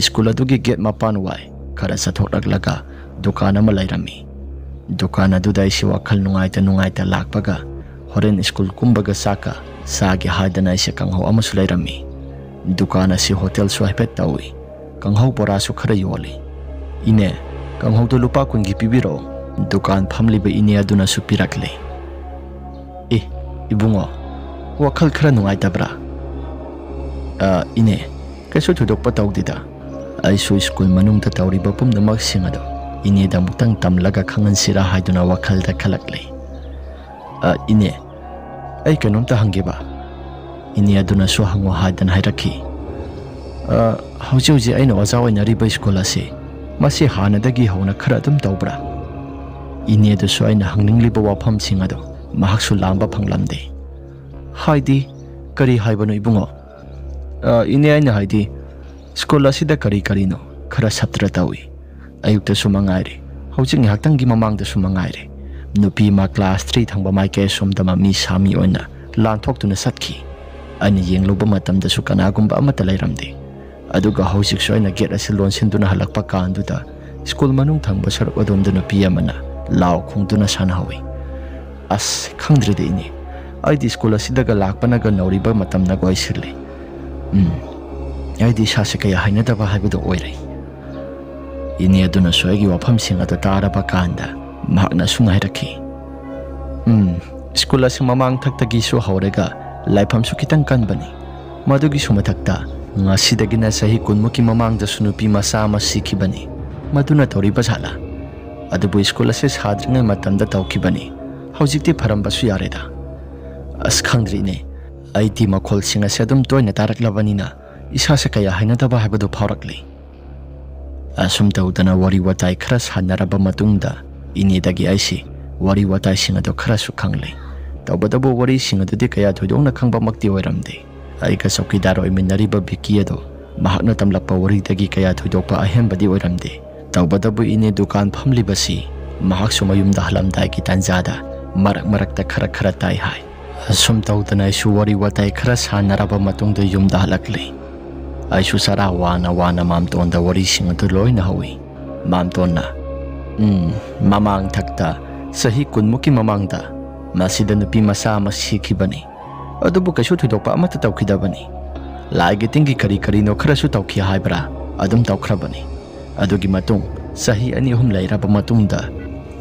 ꯁ꯭ꯀꯨꯜ ꯑꯗꯨꯒꯤ ꯒꯦꯠ ꯃꯄꯥꯟ ꯋꯥꯏ ꯈꯔ ꯆꯠꯊꯣꯛꯂꯛꯂꯒ ꯗꯨꯀꯥꯟ ꯑꯃ ꯂꯩꯔꯝꯃꯤ꯫ ꯗꯨꯀꯥꯟ ꯑꯗꯨꯗ ꯑꯩꯁꯤ ꯋꯥꯈꯜ ꯅꯨꯡꯉꯥꯏꯇ ꯅꯨꯡꯉꯥꯏꯇ ꯂꯥꯛꯄꯒ ꯍꯣꯔꯦꯟ ꯁ꯭ꯀꯨꯜ ꯀꯨꯝꯕꯒ ꯆꯥꯛꯀ ꯆꯥꯒꯦ ꯍꯥꯏꯗꯅ ꯑꯩꯁꯦ ꯀꯥꯡꯍꯧ ꯑꯃꯁꯨ ꯂꯩꯔꯝꯃꯤ꯫ ꯗꯨꯀꯥꯟ ꯑꯁꯤ ꯍꯣꯇꯦꯜꯁꯨ ꯍꯥꯏꯐꯦꯠ ꯇꯧꯏ꯫ ꯀꯥꯡꯍꯧ ꯕꯣꯔꯥꯁꯨ ꯈꯔ ꯌꯣꯜꯂꯤ꯫ "ꯏꯅꯦ, ꯀꯥꯡꯍꯧꯗꯨ ꯂꯨꯄꯥ ꯀꯨꯟꯒꯤ ꯄꯤꯕꯤꯔꯛꯑꯣ", ꯗꯨꯀꯥꯟ ꯐꯝꯂꯤꯕ ꯏꯅꯦ ꯑꯗꯨꯅꯁꯨ ꯄꯤꯔꯛꯂꯤ꯫ "ꯑꯦ, ꯏꯕꯨꯡꯉꯣ, ꯋꯥꯈꯜ ꯈꯔ ꯅꯨꯡꯉꯥꯏꯇꯕ꯭ꯔꯥ?" "ꯑ, ꯏꯅꯦ, ꯀꯩꯁꯨ ꯊꯣꯏꯗꯣꯛꯄ ꯇꯧꯗꯦꯗ꯫ ꯑꯩꯁꯨ ꯁ꯭ꯀꯨꯜ ꯃꯅꯨꯡꯗ ꯇꯧꯔꯤꯕ ꯄꯨꯝꯅꯃꯛꯁꯤꯡ ꯑꯗꯣ ꯏꯅꯦꯗ ꯑꯃꯨꯛꯇꯪ ꯇꯝꯂꯒ ꯈꯪꯍꯟꯁꯤꯔꯥ ꯍꯥꯏꯗꯨꯅ ꯋꯥꯈꯜꯗ ꯈꯜꯂꯛꯂꯤ꯫ ꯑ, ꯏꯅꯦ, ꯑꯩ ꯀꯩꯅꯣꯝꯇ ꯍꯪꯒꯦꯕ?" ꯏꯅꯦ ꯑꯗꯨꯅꯁꯨ "ꯍꯪꯉꯣ" ꯍꯥꯏꯗꯅ ꯍꯥꯏꯔꯛꯈꯤ꯫ "ꯑ, ꯍꯧꯖꯤꯛ ꯍꯧꯖꯤꯛ ꯑꯩꯅ ꯑꯣꯖꯥ ꯑꯣꯏꯅꯔꯤꯕ ꯁ꯭ꯀꯨꯜ ꯑꯁꯤ, ꯃꯁꯤ ꯍꯥꯟꯅꯗꯒꯤ ꯍꯧꯅ ꯈꯔ ꯑꯗꯨꯝ ꯇꯧꯕ꯭ꯔꯥ?" ꯏꯅꯦ ꯑꯗꯨꯁꯨ ꯑꯩꯅ ꯍꯪꯅꯤꯡꯂꯤꯕ ꯋꯥꯐꯝꯁꯤꯡ ꯑꯗꯨ ꯃꯍꯥꯛꯁꯨ ꯂꯥꯝꯕ ꯐꯪꯂꯝꯗꯦ꯫ "ꯍꯥꯏꯗꯤ, ꯀꯔꯤ ꯍꯥꯏꯕꯅꯣ ꯏꯕꯨꯡꯉꯣ?" "ꯑ, ꯏꯅꯦ, ꯑꯩꯅ ꯍꯥꯏꯗꯤ, ꯁ꯭ꯀꯨꯜ ꯑꯁꯤꯗ ꯀꯔꯤ ꯀꯔꯤꯅꯣ ꯈꯔ ꯁꯥꯇ꯭ꯔ ꯇꯧꯏ꯫ ꯑꯌꯨꯛꯇꯁꯨ ꯃꯉꯥꯏꯔꯦ, ꯍꯧꯖꯤꯛ ꯉꯥꯏꯍꯥꯛꯇꯪꯒꯤ ꯃꯃꯥꯡꯗꯁꯨ ꯃꯉꯥꯏꯔꯦ, ꯅꯨꯄꯤ ꯑꯃ ꯀ꯭ꯂꯥꯁ ꯊ꯭ꯔꯤ ꯊꯪꯕ ꯃꯥꯏꯀꯩ ꯑꯁꯣꯝꯗ ꯃꯃꯤ ꯁꯥꯃꯤ ꯑꯣꯏꯅ ꯂꯥꯟꯊꯣꯛꯇꯨꯅ ꯆꯠꯈꯤ꯫ ꯑꯩꯅ ꯌꯦꯡꯂꯨꯕ ꯃꯇꯝꯗꯁꯨ ꯀꯅꯥꯒꯨꯝꯕ ꯑꯃꯠꯇ ꯂꯩꯔꯝꯗꯦ꯫ ꯑꯗꯨꯒ ꯍꯧꯖꯤꯛꯁꯨ ꯑꯩꯅ ꯒꯦꯠ ꯑꯁꯤ ꯂꯣꯟꯁꯤꯟꯗꯨꯅ ꯍꯜꯂꯛꯄ ꯀꯥꯟꯗꯨꯗ ꯁ꯭ꯀꯨꯜ ꯃꯅꯨꯡ ꯊꯪꯕ ꯁꯔꯨꯛ ꯑꯗꯣꯝꯗ ꯅꯨꯄꯤ ꯑꯃꯅ ꯂꯥꯎ ꯈꯣꯡꯗꯨꯅ ꯁꯥꯟꯅꯍꯧꯏ꯫ ꯑꯁ, ꯈꯪꯗ꯭ꯔꯦꯗ ꯏꯅꯦ, ꯑꯩꯗꯤ ꯁ꯭ꯀꯨꯜ ꯑꯁꯤꯗꯒ ꯂꯥꯛꯄꯅꯒ ꯅꯧꯔꯤꯕ ꯃꯇꯝꯅꯒ ꯑꯣꯏꯁꯤꯜꯂꯦ꯫ ꯎꯝ, ꯑꯩꯗꯤ ꯏꯁꯥꯁꯦ ꯀꯌꯥ ꯍꯩꯅꯗꯕ ꯍꯥꯏꯕꯗꯣ ꯑꯣꯏꯔꯦ꯫" ꯏꯅꯦ ꯑꯗꯨꯅꯁꯨ ꯑꯩꯒꯤ ꯋꯥꯐꯝꯁꯤꯡ ꯑꯗꯨ ꯇꯥꯔꯕ ꯀꯥꯟꯗ ꯃꯍꯥꯛꯅ ꯑꯁꯨꯝꯅ ꯍꯥꯏꯔꯛꯈꯤ꯫ "ꯎꯝ, ꯁ꯭ꯀꯨꯜ ꯑꯁꯤ ꯃꯃꯥꯡ ꯊꯛꯇꯒꯤꯁꯨ ꯍꯧꯔꯒ ꯂꯥꯏꯐꯝꯁꯨ ꯈꯤꯇꯪ ꯀꯟꯕꯅꯤ꯫ ꯃꯗꯨꯒꯤꯁꯨ ꯃꯊꯛꯇ ꯉꯁꯤꯗꯒꯤꯅ ꯆꯍꯤ ꯀꯨꯟꯃꯨꯛꯀꯤ ꯃꯃꯥꯡꯗꯁꯨ ꯅꯨꯄꯤ ꯃꯆꯥ ꯑꯃ ꯁꯤꯈꯤꯕꯅꯤ꯫ ꯃꯗꯨꯅ ꯇꯧꯔꯤꯕ ꯖꯥꯠꯂꯥ?" ꯑꯗꯨꯕꯨ ꯁ꯭ꯀꯨꯜ ꯑꯁꯤ ꯁꯥꯗ꯭ꯔꯤꯉꯩ ꯃꯇꯝꯗ ꯇꯧꯈꯤꯕꯅꯤ꯫ ꯍꯧꯖꯤꯛꯇꯤ ꯐꯔꯝꯕꯁꯨ ꯌꯥꯔꯦꯗ꯫ ꯑꯁ, ꯈꯪꯗ꯭ꯔꯤꯅꯦ, ꯑꯩꯗꯤ ꯃꯈꯣꯜꯁꯤꯡ ꯑꯁꯦ ꯑꯗꯨꯝ ꯇꯣꯏꯅ ꯇꯥꯔꯛꯂꯕꯅꯤꯅ ꯏꯁꯥꯁꯦ ꯀꯌꯥ ꯍꯩꯅꯗꯕ ꯍꯥꯏꯕꯗꯨ ꯐꯥꯎꯔꯛꯂꯤ꯫ ꯑꯁꯨꯝ ꯇꯧꯗꯅ ꯋꯥꯔꯤ ꯋꯥꯇꯥꯏ ꯈꯔ ꯁꯥꯟꯅꯔꯕ ꯃꯇꯨꯡꯗ ꯏꯅꯦꯗꯒꯤ ꯑꯩꯁꯤ ꯋꯥꯔꯤ ꯋꯥꯇꯥꯏꯁꯤꯡ ꯑꯗꯨ ꯈꯔꯁꯨ ꯈꯪꯂꯦ꯫ ꯇꯧꯕꯇꯕꯨ ꯋꯥꯔꯤꯁꯤꯡ ꯑꯗꯨꯗꯤ ꯀꯌꯥ ꯊꯣꯏꯗꯣꯛꯅ ꯈꯪꯕꯃꯛꯇꯤ ꯑꯣꯏꯔꯝꯗꯦ꯫ ꯑꯩꯒ ꯆꯧꯀꯤꯗꯥꯔ ꯑꯣꯏꯃꯤꯟꯅꯔꯤꯕ ꯕꯤꯀꯤ ꯑꯗꯣ ꯃꯍꯥꯛꯅ ꯇꯝꯂꯛꯄ ꯋꯥꯔꯤꯗꯒꯤ ꯀꯌꯥ ꯊꯣꯏꯗꯣꯛꯄ ꯑꯍꯦꯟꯕꯗꯤ ꯑꯣꯏꯔꯝꯗꯦ꯫ ꯇꯧꯕꯇꯕꯨ ꯏꯅꯦ ꯗꯨꯀꯥꯟ ꯐꯝꯂꯤꯕꯁꯤ ꯃꯍꯥꯛꯁꯨ ꯃꯌꯨꯝꯗ ꯍꯜꯂꯝꯗꯥꯏꯒꯤ ꯇꯥꯟꯖꯥꯗ ꯃꯔꯛ ꯃꯔꯛꯇ ꯈꯔ ꯈꯔ ꯇꯥꯏ ꯍꯥꯏ꯫ ꯑꯁꯨꯝ ꯇꯧꯗꯅ ꯑꯩꯁꯨ ꯋꯥꯔꯤ ꯋꯥꯇꯥꯏ ꯈꯔ ꯁꯥꯟꯅꯔꯕ ꯃꯇꯨꯡꯗ ꯌꯨꯝꯗ ꯍꯜꯂꯛꯂꯦ꯫ ꯑꯩꯁꯨ ꯆꯔꯥ ꯋꯥꯅ ꯋꯥꯅ ꯃꯥꯝꯇꯣꯟꯗ ꯋꯥꯔꯤꯁꯤꯡ ꯑꯗꯨ ꯂꯣꯏꯅ ꯍꯧꯏ꯫ ꯃꯥꯝꯇꯣꯟꯅ, "ꯎꯝ, ꯃꯃꯥꯡ ꯊꯛꯇ, ꯆꯍꯤ ꯀꯨꯟꯃꯨꯛꯀꯤ ꯃꯃꯥꯡꯗ ꯃꯁꯤꯗ ꯅꯨꯄꯤ ꯃꯆꯥ ꯑꯃ ꯁꯤꯈꯤꯕꯅꯤ꯫ ꯑꯗꯨꯕꯨ ꯀꯩꯁꯨ ꯊꯣꯏꯗꯣꯛꯄ ꯑꯃꯠꯇ ꯇꯧꯈꯤꯗꯕꯅꯤ꯫ ꯂꯥꯏꯒꯤ ꯇꯤꯟꯒꯤ ꯀꯔꯤ ꯀꯔꯤꯅꯣ ꯈꯔꯁꯨ ꯇꯧꯈꯤ ꯍꯥꯏꯕ꯭ꯔꯥ, ꯑꯗꯨꯝ ꯇꯧꯈ꯭ꯔꯕꯅꯤ꯫ ꯑꯗꯨꯒꯤ ꯃꯇꯨꯡ ꯆꯍꯤ ꯑꯅꯤ ꯑꯍꯨꯝ ꯂꯩꯔꯕ ꯃꯇꯨꯡꯗ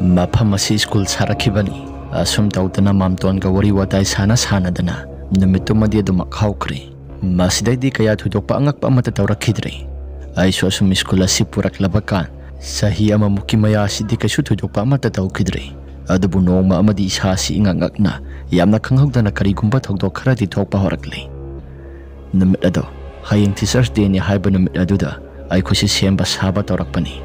ꯃꯐꯝ ꯑꯁꯤ ꯁ꯭ꯀꯨꯜ ꯁꯥꯔꯛꯈꯤꯕꯅꯤ꯫" ꯑꯁꯨꯝ ꯇꯧꯗꯅ ꯃꯥꯝꯇꯣꯟꯒ ꯋꯥꯔꯤ ꯋꯥꯇꯥꯏ ꯁꯥꯟꯅ ꯁꯥꯟꯅꯗꯅ ꯅꯨꯃꯤꯠꯇꯨꯃꯗꯤ ꯑꯗꯨꯃꯛ ꯍꯧꯈ꯭ꯔꯦ꯫ ꯃꯁꯤꯗꯩꯗꯤ ꯀꯌꯥ ꯊꯣꯏꯗꯣꯛꯄ ꯑꯉꯛꯄ ꯑꯃꯠꯇ ꯇꯧꯔꯛꯈꯤꯗ꯭ꯔꯦ꯫ ꯑꯩꯁꯨ ꯑꯁꯨꯝ ꯁ꯭ꯀꯨꯜ ꯑꯁꯤ ꯄꯨꯔꯛꯂꯕ ꯀꯥꯟ ꯆꯍꯤ ꯑꯃꯃꯨꯛꯀꯤ ꯃꯌꯥꯁꯤꯗꯤ ꯀꯩꯁꯨ ꯊꯣꯏꯗꯣꯛꯄ ꯑꯃꯠꯇ ꯇꯧꯈꯤꯗ꯭ꯔꯦ꯫ ꯑꯗꯨꯕꯨ ꯅꯣꯡꯃ ꯑꯃꯗꯤ ꯏꯁꯥꯁꯤ ꯏꯉꯛ ꯉꯛꯅ ꯌꯥꯝꯅ ꯈꯪꯍꯧꯗꯅ ꯀꯔꯤꯒꯨꯝꯕ ꯊꯧꯗꯣꯛ ꯈꯔꯗꯤ ꯊꯣꯛꯄ ꯍꯧꯔꯛꯂꯦ꯫ ꯅꯨꯃꯤꯠ ꯑꯗꯣ ꯍꯌꯦꯡ Teachers' Dayꯅꯤ ꯍꯥꯏꯕ ꯅꯨꯃꯤꯠ ꯑꯗꯨꯗ ꯑꯩꯈꯣꯏꯁꯤ ꯁꯦꯝꯕ ꯁꯥꯕ ꯇꯧꯔꯛꯄꯅꯤ꯫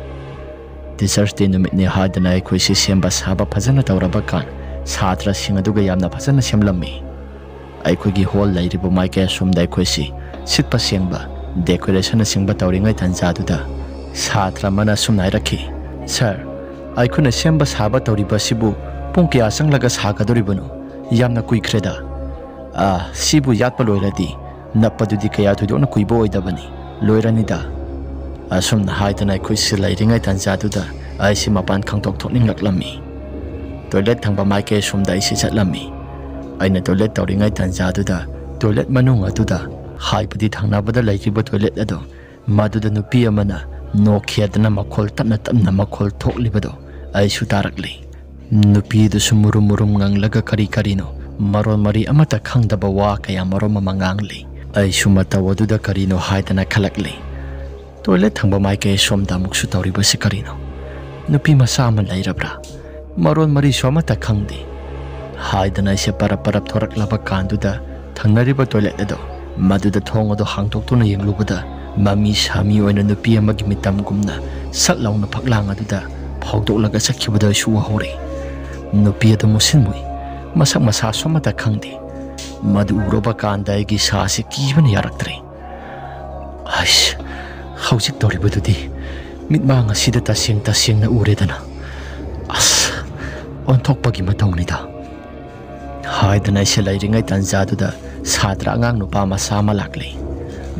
Teachers' Day ꯅꯨꯃꯤꯠꯅꯤ ꯍꯥꯏꯗꯅ ꯑꯩꯈꯣꯏꯁꯤ ꯁꯦꯝꯕ ꯁꯥꯕ ꯐꯖꯅ ꯇꯧꯔꯕ ꯀꯥꯟ ꯁꯥꯇ꯭ꯔꯁꯤꯡ ꯑꯗꯨꯒ ꯌꯥꯝꯅ ꯐꯖꯅ ꯁꯦꯝꯂꯝꯃꯤ꯫ ꯑꯩꯈꯣꯏꯒꯤ ꯍꯣꯜ ꯂꯩꯔꯤꯕ ꯃꯥꯏꯀꯩ ꯑꯁꯣꯝꯗ ꯑꯩꯈꯣꯏꯁꯤ ꯁꯤꯠꯄ ꯁꯦꯡꯕ, decorationꯅꯆꯤꯡꯕ ꯇꯧꯔꯤꯉꯩ ꯇꯥꯟꯖꯥꯗꯨꯗ ꯁꯥꯇ꯭ꯔ ꯑꯃꯅ ꯑꯁꯨꯝꯅ ꯍꯥꯏꯔꯛꯈꯤ, "ꯁꯥꯔ, ꯑꯩꯈꯣꯏꯅ ꯁꯦꯝꯕ ꯁꯥꯕ ꯇꯧꯔꯤꯕ ꯑꯁꯤꯕꯨ ꯄꯨꯡ ꯀꯌꯥ ꯆꯪꯂꯒ ꯁꯥꯒꯗꯧꯔꯤꯕꯅꯣ? ꯌꯥꯝꯅ ꯀꯨꯏꯈ꯭ꯔꯦꯗ꯫ ꯑꯥ, ꯁꯤꯕꯨ ꯌꯥꯠꯄ ꯂꯣꯏꯔꯗꯤ ꯅꯞꯄꯗꯨꯗꯤ ꯀꯌꯥ ꯊꯣꯏꯗꯣꯛꯅ ꯀꯨꯏꯕ ꯑꯣꯏꯗꯕꯅꯤ꯫ ꯂꯣꯏꯔꯅꯤꯗ꯫" ꯑꯁꯨꯝꯅ ꯍꯥꯏꯗꯅ ꯑꯩꯈꯣꯏꯁꯤ ꯂꯩꯔꯤꯉꯩ ꯇꯥꯟꯖꯥꯗꯨꯗ ꯑꯩꯁꯤ ꯃꯄꯥꯟ ꯈꯪꯊꯣꯛ ꯊꯣꯛꯅꯤꯡꯂꯛꯂꯝꯃꯤ꯫ Toilet ꯊꯪꯕ ꯃꯥꯏꯀꯩ ꯑꯁꯣꯝꯗ ꯑꯩꯁꯤ ꯆꯠꯂꯝꯃꯤ꯫ ꯑꯩꯅ toilet ꯇꯧꯔꯤꯉꯩ ꯇꯥꯟꯖꯥꯗꯨꯗ toilet ꯃꯅꯨꯡ ꯑꯗꯨꯗ, ꯍꯥꯏꯕꯗꯤ ꯊꯪꯅꯕꯗ ꯂꯩꯔꯤꯕ toilet ꯑꯗꯣ, ꯃꯗꯨꯗ ꯅꯨꯄꯤ ꯑꯃꯅ ꯅꯣꯛꯈꯤ ꯍꯥꯏꯗꯅ ꯃꯈꯣꯜ ꯇꯞꯅ ꯇꯞꯅ ꯃꯈꯣꯜ ꯊꯣꯛꯂꯤꯕꯗꯣ ꯑꯩꯁꯨ ꯇꯥꯔꯛꯂꯤ꯫ ꯅꯨꯄꯤꯗꯨꯁꯨ ꯃꯨꯔꯨꯝ ꯃꯨꯔꯨꯝ ꯉꯪꯂꯒ ꯀꯔꯤ ꯀꯔꯤꯅꯣ ꯃꯔꯣꯟ ꯃꯔꯤ ꯑꯃꯠꯇ ꯈꯪꯗꯕ ꯋꯥ ꯀꯌꯥ ꯃꯔꯨꯝ ꯑꯃ ꯉꯥꯡꯂꯤ꯫ ꯑꯩꯁꯨ ꯃꯇꯧ ꯑꯗꯨꯗ ꯀꯔꯤꯅꯣ ꯍꯥꯏꯗꯅ ꯈꯜꯂꯛꯂꯤ꯫ Toilet ꯊꯪꯕ ꯃꯥꯏꯀꯩ ꯁꯣꯝꯗ ꯑꯃꯨꯛꯁꯨ ꯇꯧꯔꯤꯕꯁꯤ ꯀꯔꯤꯅꯣ? ꯅꯨꯄꯤ ꯃꯆꯥ ꯑꯃ ꯂꯩꯔꯕ꯭ꯔꯥ? ꯃꯔꯣꯟ ꯃꯔꯤꯁꯨ ꯑꯃꯠꯇ ꯈꯪꯗꯦ" ꯍꯥꯏꯗꯅ ꯑꯩꯁꯦ ꯄꯔꯞ ꯄꯔꯞ ꯊꯣꯔꯛꯂꯕ ꯀꯥꯟꯗꯨꯗ, ꯊꯪꯅꯔꯤꯕ ꯇꯣꯏꯂꯦꯠ ꯑꯗꯣ, ꯃꯗꯨꯗ ꯊꯣꯡ ꯑꯗꯨ ꯍꯥꯡꯗꯣꯛꯇꯨꯅ ꯌꯦꯡꯂꯨꯕꯗ, ꯃꯃꯤ ꯁꯥꯃꯤ ꯑꯣꯏꯅ ꯅꯨꯄꯤ ꯑꯃꯒꯤ ꯃꯤꯇꯝꯒꯨꯝꯅ ꯁꯠ ꯂꯥꯎꯅ ꯐꯛꯂꯥꯡ ꯑꯗꯨꯗ ꯐꯥꯎꯗꯣꯛꯂꯒ ꯆꯠꯈꯤꯕꯗꯨ ꯑꯩꯁꯨ ꯎꯍꯧꯔꯦ꯫ ꯅꯨꯄꯤ ꯑꯗꯨ ꯃꯨꯁꯤꯟ ꯃꯨꯏ, ꯃꯁꯛ ꯃꯁꯥꯁꯨ ꯑꯃꯠꯇ ꯈꯪꯗꯦ꯫ ꯃꯗꯨ ꯎꯔꯨꯕ ꯀꯥꯟꯗ ꯑꯩꯒꯤ ꯁꯥꯁꯤ ꯀꯤꯕꯅ ꯌꯥꯔꯛꯇ꯭ꯔꯦ꯫ ꯑꯩꯁ, ꯍꯧꯖꯤꯛ ꯇꯧꯔꯤꯕꯗꯨꯗꯤ ꯃꯤꯠꯃꯥꯡ ꯑꯁꯤꯗ ꯇꯁꯦꯡ ꯇꯁꯦꯡꯅ ꯎꯔꯦꯗꯅ꯫ ꯑꯁ, ꯑꯣꯟꯊꯣꯛꯄꯒꯤ ꯃꯇꯧꯅꯤꯗ꯫ ꯍꯥꯏꯗꯅ ꯑꯩꯁꯦ ꯂꯩꯔꯤꯉꯩ ꯇꯥꯟꯖꯥꯗꯨꯗ ꯁꯥꯇ꯭ꯔ ꯑꯉꯥꯡ ꯅꯨꯄꯥ ꯃꯆꯥ ꯑꯃ ꯂꯥꯛꯂꯦ꯫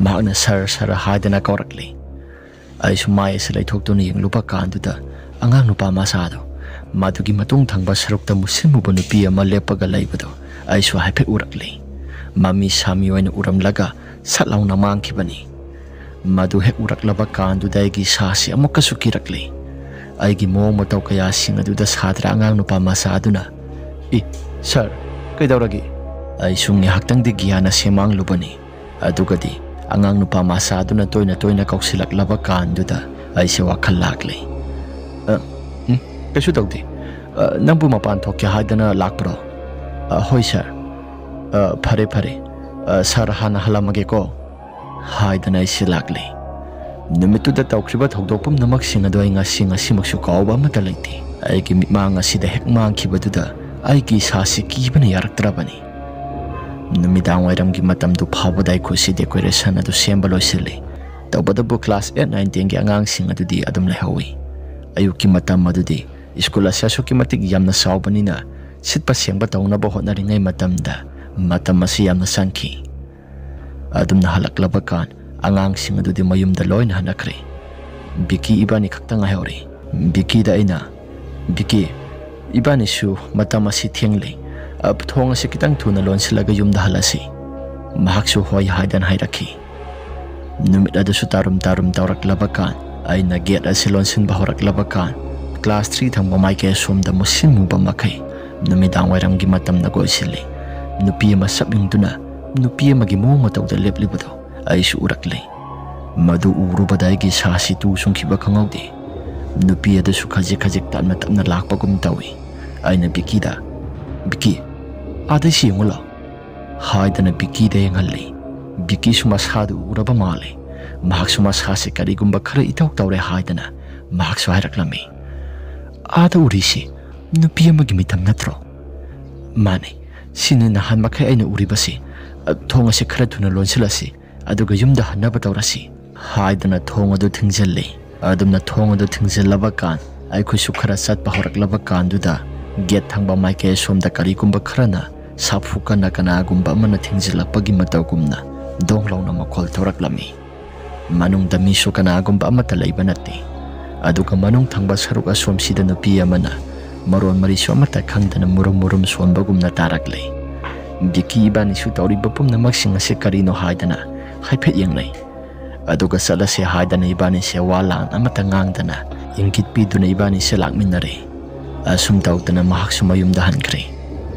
ꯃꯍꯥꯛꯅ "ꯁꯥꯔ, ꯁꯥꯔ" ꯍꯥꯏꯗꯅ ꯀꯧꯔꯛꯂꯦ꯫ ꯑꯩꯁꯨ ꯃꯥꯏ ꯑꯁꯤ ꯂꯩꯊꯣꯛꯇꯨꯅ ꯌꯦꯡꯂꯨꯕ ꯀꯥꯟꯗꯨꯗ, ꯑꯉꯥꯡ ꯅꯨꯄꯥ ꯃꯆꯥꯗꯣ, ꯃꯗꯨꯒꯤ ꯃꯇꯨꯡ ꯊꯪꯕ ꯁꯔꯨꯛꯇ ꯃꯨꯁꯤꯟ ꯃꯨꯕ ꯅꯨꯄꯤ ꯑꯃ ꯂꯦꯞꯄꯒ ꯂꯩꯕꯗꯣ ꯑꯩꯁꯨ ꯍꯥꯏꯐꯦꯠ ꯎꯔꯛꯂꯦ꯫ ꯃꯃꯤ ꯁꯥꯃꯤ ꯑꯣꯏꯅ ꯎꯔꯝꯂꯒ ꯁꯠ ꯂꯥꯎꯅ ꯃꯥꯡꯈꯤꯕꯅꯤ꯫ ꯃꯗꯨ ꯍꯦꯛ ꯎꯔꯛꯂꯕ ꯀꯥꯟꯗꯨꯗ ꯑꯩꯒꯤ ꯏꯁꯥꯁꯤ ꯑꯃꯨꯛꯀꯁꯨ ꯀꯤꯔꯛꯂꯦ꯫ ꯑꯩꯒꯤ ꯃꯑꯣꯡ ꯃꯇꯧ ꯀꯌꯥꯁꯤꯡ ꯑꯗꯨꯗ ꯁꯥꯇ꯭ꯔ ꯑꯉꯥꯡ ꯅꯨꯄꯥ ꯃꯆꯥ ꯑꯗꯨꯅ, "ꯏ, ꯁꯥꯔ, ꯀꯩꯗꯧꯔꯒꯦ?" ꯑꯩꯁꯨ ꯉꯥꯏꯍꯥꯛꯇꯪꯗꯤ ꯒ꯭ꯌꯥꯟ ꯑꯁꯦ ꯃꯥꯡꯂꯨꯕꯅꯤ꯫ ꯑꯗꯨꯒꯗꯤ ꯑꯉꯥꯡ ꯅꯨꯄꯥ ꯃꯆꯥ ꯑꯗꯨꯅ ꯇꯣꯏꯅ ꯇꯣꯏꯅ ꯀꯧꯁꯤꯜꯂꯛꯂꯕ ꯀꯥꯟꯗꯨꯗ ꯑꯩꯁꯦ ꯋꯥꯈꯜ ꯂꯥꯛꯂꯦ꯫ "ꯑ, ꯎꯝ, ꯀꯩꯁꯨ ꯇꯧꯗꯦ꯫ ꯑ, ꯅꯪꯕꯨ ꯃꯄꯥꯟ ꯊꯣꯛꯀꯦ ꯍꯥꯏꯗꯅ ꯂꯥꯛꯄ꯭ꯔꯣ?" "ꯑ, ꯍꯣꯏ ꯁꯥꯔ꯫" "ꯑ, ꯐꯔꯦ, ꯐꯔꯦ꯫ ꯑ, ꯁꯥꯔ ꯍꯥꯟꯅ ꯍꯜꯂꯝꯃꯒꯦꯀꯣ" ꯍꯥꯏꯗꯅ ꯑꯩꯁꯦ ꯂꯥꯛꯂꯦ꯫ ꯅꯨꯃꯤꯠꯇꯨꯗ ꯇꯧꯈ꯭ꯔꯤꯕ ꯊꯧꯗꯣꯛ ꯄꯨꯝꯅꯃꯛꯁꯤꯡ ꯑꯗꯨ ꯑꯩ ꯉꯁꯤ ꯉꯁꯤꯃꯛꯁꯨ ꯀꯥꯎꯕ ꯑꯃꯠꯇ ꯂꯩꯇꯦ꯫ ꯑꯩꯒꯤ ꯃꯤꯠꯃꯥꯡ ꯑꯁꯤꯗ ꯍꯦꯛ ꯃꯥꯡꯈꯤꯕꯗꯨꯗ ꯑꯩꯒꯤ ꯏꯁꯥꯁꯤ ꯀꯤꯕꯅ ꯌꯥꯔꯛꯇ꯭ꯔꯕꯅꯤ꯫ ꯅꯨꯃꯤꯗꯥꯡ ꯋꯥꯏꯔꯝꯒꯤ ꯃꯇꯝꯗꯨ ꯐꯥꯎꯕꯗ ꯑꯩꯈꯣꯏꯁꯤ ꯗꯦꯀꯣꯔꯦꯁꯟ ꯑꯗꯨ ꯁꯦꯝꯕ ꯂꯣꯏꯁꯤꯜꯂꯤ꯫ ꯇꯧꯕꯇꯕꯨ ꯀ꯭ꯂꯥꯁ ꯑꯩꯠ, ꯅꯥꯏꯟ, ꯇꯦꯟꯒꯤ ꯑꯉꯥꯡꯁꯤꯡ ꯑꯗꯨꯗꯤ ꯑꯗꯨꯝ ꯂꯩꯍꯧꯏ꯫ ꯑꯌꯨꯛꯀꯤ ꯃꯇꯝ ꯑꯗꯨꯗꯤ ꯁ꯭ꯀꯨꯜ ꯑꯁꯤ ꯑꯁꯨꯛꯀꯤ ꯃꯇꯤꯛ ꯌꯥꯝꯅ ꯆꯥꯎꯕꯅꯤꯅ ꯁꯤꯠꯄ ꯁꯦꯡꯕ ꯇꯧꯅꯕ ꯍꯣꯠꯅꯔꯤꯉꯩ ꯃꯇꯝꯗ ꯃꯇꯝ ꯑꯁꯤ ꯌꯥꯝꯅ ꯆꯪꯈꯤ꯫ ꯑꯗꯨꯝꯅ ꯍꯜꯂꯛꯂꯕ ꯀꯥꯟ ꯑꯉꯥꯡꯁꯤꯡ ꯑꯗꯨꯗꯤ ꯃꯌꯨꯝꯗ ꯂꯣꯏꯅ ꯍꯟꯅꯈ꯭ꯔꯦ꯫ ꯕꯤꯀꯤ ꯏꯕꯥꯅꯤ ꯈꯛꯇ ꯉꯥꯏꯍꯧꯔꯦ꯫ ꯕꯤꯀꯤꯗ ꯑꯩꯅ, "ꯕꯤꯀꯤ, ꯏꯕꯥꯅꯤꯁꯨ ꯃꯇꯝ ꯑꯁꯤ ꯊꯦꯡꯂꯦ꯫ ꯑ, ꯊꯣꯡ ꯑꯁꯤ ꯈꯤꯇꯪ ꯊꯨꯅ ꯂꯣꯟꯁꯤꯜꯂꯒ ꯌꯨꯝꯗ ꯍꯜꯂꯁꯤ꯫" ꯃꯍꯥꯛꯁꯨ ꯍꯣꯏ ꯍꯥꯏꯗꯅ ꯍꯥꯏꯔꯛꯈꯤ꯫ ꯅꯨꯃꯤꯠ ꯑꯗꯨꯁꯨ ꯇꯥꯔꯨꯝ ꯇꯥꯔꯨꯝ ꯇꯧꯔꯛꯂꯕ ꯀꯥꯟ, ꯑꯩꯅ ꯒꯦꯠ ꯑꯁꯤ ꯂꯣꯟꯁꯤꯟꯕ ꯍꯧꯔꯛꯂꯕ ꯀꯥꯟ, ꯀ꯭ꯂꯥꯁ ꯊ꯭ꯔꯤ ꯊꯪꯕ ꯃꯥꯏꯀꯩ ꯑꯁꯣꯝꯗ ꯃꯨꯁꯤꯟ ꯃꯨꯕ ꯃꯈꯩ ꯅꯨꯃꯤꯗꯥꯡ ꯋꯥꯏꯔꯝꯒꯤ ꯃꯇꯝꯗ ꯀꯣꯏꯁꯤꯜꯂꯤ꯫ ꯅꯨꯄꯤ ꯑꯃ ꯁꯞ ꯌꯨꯡꯗꯨꯅ ꯅꯨꯄꯤ ꯑꯃꯒꯤ ꯃꯑꯣꯡ ꯃꯇꯧꯗ ꯂꯦꯞꯂꯤꯕꯗꯨ ꯑꯩꯁꯨ ꯎꯔꯛꯂꯦ꯫ ꯃꯗꯨ ꯎꯔꯨꯕꯗ ꯑꯩꯒꯤ ꯁꯥꯁꯤ ꯇꯨ ꯆꯨꯡꯈꯤꯕ ꯈꯪꯍꯧꯗꯦ꯫ ꯅꯨꯄꯤ ꯑꯗꯨꯁꯨ ꯈꯖꯤꯛ ꯈꯖꯤꯛ ꯇꯞꯅ ꯇꯞꯅ ꯂꯥꯛꯄꯒꯨꯝ ꯇꯧꯏ꯫ ꯑꯩꯅ ꯕꯤꯀꯤꯗ, "ꯕꯤꯀꯤ, ꯑꯥꯗ ꯁꯤ ꯌꯦꯡꯉꯨ ꯂꯥꯎ" ꯍꯥꯏꯗꯅ ꯕꯤꯀꯤꯗ ꯌꯦꯡꯍꯜꯂꯤ꯫ ꯕꯤꯀꯤꯁꯨ ꯃꯁꯥꯗꯨ ꯎꯔꯕ ꯃꯥꯜꯂꯤ꯫ ꯃꯍꯥꯛꯁꯨ ꯃꯁꯥꯁꯦ ꯀꯔꯤꯒꯨꯝꯕ ꯈꯔ ꯏꯇꯧ ꯇꯧꯔꯦ ꯍꯥꯏꯗꯅ ꯃꯍꯥꯛꯁꯨ ꯍꯥꯏꯔꯛꯂꯝꯃꯤ꯫ "ꯑꯥꯗ ꯎꯔꯤꯁꯤ ꯅꯨꯄꯤ ꯑꯃꯒꯤ ꯃꯤꯇꯝ ꯅꯠꯇ꯭ꯔꯣ?" "ꯃꯥꯅꯤ, ꯁꯤꯅꯤ ꯅꯍꯥꯟ ꯃꯈꯩ ꯑꯩꯅ ꯎꯔꯤꯕꯁꯤ꯫ ꯊꯣꯡ ꯑꯁꯤ ꯈꯔ ꯊꯨꯅ ꯂꯣꯟꯁꯤꯜꯂꯁꯤ, ꯑꯗꯨꯒ ꯌꯨꯝꯗ ꯍꯟꯅꯕ ꯇꯧꯔꯁꯤ" ꯍꯥꯏꯗꯅ ꯊꯣꯡ ꯑꯗꯨ ꯊꯤꯡꯖꯤꯜꯂꯤ꯫ ꯑꯗꯨꯝꯅ ꯊꯣꯡ ꯑꯗꯨ ꯊꯤꯡꯖꯤꯜꯂꯕ ꯀꯥꯟ, ꯑꯩꯈꯣꯏꯁꯨ ꯈꯔ ꯆꯠꯄ ꯍꯧꯔꯛꯂꯕ ꯀꯥꯟꯗꯨꯗ, ꯒꯦꯠ ꯊꯪꯕ ꯃꯥꯏꯀꯩ ꯑꯁꯣꯝꯗ ꯀꯔꯤꯒꯨꯝꯕ ꯈꯔꯅ ꯁꯥꯐꯨ ꯀꯟꯅ ꯀꯅꯥꯒꯨꯝꯕ ꯑꯃꯅ ꯊꯤꯡꯖꯤꯜꯂꯛꯄꯒꯤ ꯃꯇꯧꯒꯨꯝꯅ ꯗꯣꯡ ꯂꯥꯎꯅ ꯃꯈꯣꯜ ꯊꯣꯔꯛꯂꯝꯃꯤ꯫ ꯃꯅꯨꯡꯗ ꯃꯤꯁꯨ ꯀꯅꯥꯒꯨꯝꯕ ꯑꯃꯠꯇ ꯂꯩꯕ ꯅꯠꯇꯦ꯫ ꯑꯗꯨꯒ ꯃꯅꯨꯡ ꯊꯪꯕ ꯁꯔꯨꯛ ꯑꯁꯣꯝꯁꯤꯗ ꯅꯨꯄꯤ ꯑꯃꯅ ꯃꯔꯣꯟ ꯃꯔꯤꯁꯨ ꯑꯃꯠꯇ ꯈꯪꯗꯅ ꯃꯨꯔꯨꯝ ꯃꯨꯔꯨꯝ ꯁꯣꯟꯕꯒꯨꯝꯅ ꯇꯥꯔꯛꯂꯦ꯫ ꯕꯤꯀꯤ ꯏꯕꯥꯅꯤꯁꯨ ꯇꯧꯔꯤꯕ ꯄꯨꯝꯅꯃꯛꯁꯤꯡ ꯑꯁꯤ ꯀꯔꯤꯅꯣ ꯍꯥꯏꯗꯅ ꯍꯥꯏꯐꯦꯠ ꯌꯦꯡꯅꯩ꯫ ꯑꯗꯨꯒ ꯆꯠꯂꯁꯦ ꯍꯥꯏꯗꯅ ꯏꯕꯥꯅꯤꯁꯦ ꯋꯥ ꯂꯥꯟ ꯑꯃꯠꯇ ꯉꯥꯡꯗꯅ ꯏꯪꯒꯤꯠ ꯄꯤꯗꯨꯅ ꯏꯕꯥꯅꯤꯁꯦ ꯂꯥꯛꯃꯤꯟꯅꯔꯦ꯫ ꯑꯁꯨꯝ ꯇꯧꯗꯅ ꯃꯍꯥꯛꯁꯨ ꯃꯌꯨꯝꯗ ꯍꯟꯈ꯭ꯔꯦ꯫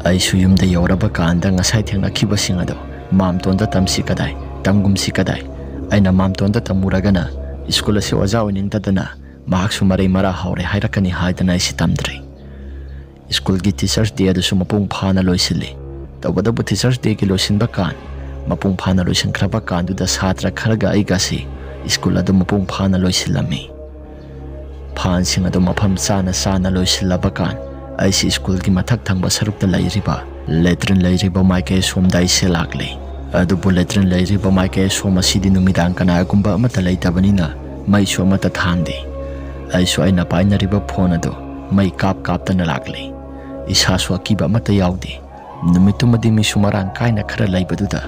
ꯑꯩꯁꯨ ꯌꯨꯝꯗ ꯌꯧꯔꯕ ꯀꯥꯟꯗ ꯉꯁꯥꯏ ꯊꯦꯡꯅꯈꯤꯕꯁꯤꯡ ꯑꯗꯣ ꯃꯥꯝꯇꯣꯟꯗ ꯇꯝꯁꯤ ꯀꯗꯥꯏ, ꯇꯝꯒꯨꯝꯁꯤ ꯀꯗꯥꯏ? ꯑꯩꯅ ꯃꯥꯝꯇꯣꯟꯗ ꯇꯝꯃꯨꯔꯒꯅ ꯁ꯭ꯀꯨꯜ ꯑꯁꯤ ꯑꯣꯖꯥ ꯑꯣꯏꯅꯤꯡꯗꯗꯅ ꯃꯍꯥꯛꯁꯨ ꯃꯔꯩ ꯃꯔꯥ ꯍꯧꯔꯦ ꯍꯥꯏꯔꯛꯀꯅꯤ ꯍꯥꯏꯗꯅ ꯑꯩꯁꯤ ꯇꯝꯗ꯭ꯔꯦ꯫ ꯁ꯭ꯀꯨꯜꯒꯤ ꯇꯤꯆꯔꯁ ꯗꯦ ꯑꯗꯨꯁꯨ ꯃꯄꯨꯡ ꯐꯥꯅ ꯂꯣꯏꯁꯤꯜꯂꯤ꯫ ꯇꯧꯕꯇꯕꯨ ꯇꯤꯆꯔꯁ ꯗꯦꯒꯤ ꯂꯣꯏꯁꯤꯟꯕ ꯀꯥꯟ, ꯃꯄꯨꯡ ꯐꯥꯅ ꯂꯣꯏꯁꯤꯟꯈ꯭ꯔꯕ ꯀꯥꯟꯗꯨꯗ ꯁꯥꯇ꯭ꯔ ꯈꯔꯒ ꯑꯩꯒꯁꯤ ꯁ꯭ꯀꯨꯜ ꯑꯗꯨ ꯃꯄꯨꯡ ꯐꯥꯅ ꯂꯣꯏꯁꯤꯜꯂꯝꯃꯤ꯫ ꯐꯥꯟꯁꯤꯡ ꯑꯗꯨ ꯃꯐꯝ ꯆꯥꯅ ꯆꯥꯅ ꯂꯣꯏꯁꯤꯜꯂꯕ ꯀꯥꯟ, ꯑꯩꯁꯤ ꯁ꯭ꯀꯨꯜꯒꯤ ꯃꯊꯛ ꯊꯪꯕ ꯁꯔꯨꯛꯇ ꯂꯩꯔꯤꯕ ꯂꯦꯇ꯭ꯔꯤꯟ ꯂꯩꯔꯤꯕ ꯃꯥꯏꯀꯩ ꯑꯁꯣꯝꯗ ꯑꯩꯁꯦ ꯂꯥꯛꯂꯦ꯫ ꯑꯗꯨꯕꯨ ꯂꯦꯇ꯭ꯔꯤꯟ ꯂꯩꯔꯤꯕ ꯃꯥꯏꯀꯩ ꯑꯁꯣꯝ ꯑꯁꯤꯗꯤ ꯅꯨꯃꯤꯗꯥꯡ ꯀꯅꯥꯒꯨꯝꯕ ꯑꯃꯠꯇ ꯂꯩꯇꯕꯅꯤꯅ ꯃꯩꯁꯨ ꯑꯃꯠꯇ ꯊꯥꯟꯗꯦ꯫ ꯑꯩꯁꯨ ꯑꯩꯅ ꯄꯥꯏꯅꯔꯤꯕ ꯐꯣꯟ ꯑꯗꯨ ꯃꯩ ꯀꯥꯞ ꯀꯥꯞꯇꯅ ꯂꯥꯛꯂꯦ꯫ ꯏꯁꯥꯁꯨ ꯑꯀꯤꯕ ꯑꯃꯠꯇ ꯌꯥꯎꯗꯦ꯫ ꯅꯨꯃꯤꯠꯇꯨꯃꯗꯤ ꯃꯤꯁꯨ ꯃꯔꯥꯡ ꯀꯥꯏꯅ ꯈꯔ ꯂꯩꯕꯗꯨꯗ꯫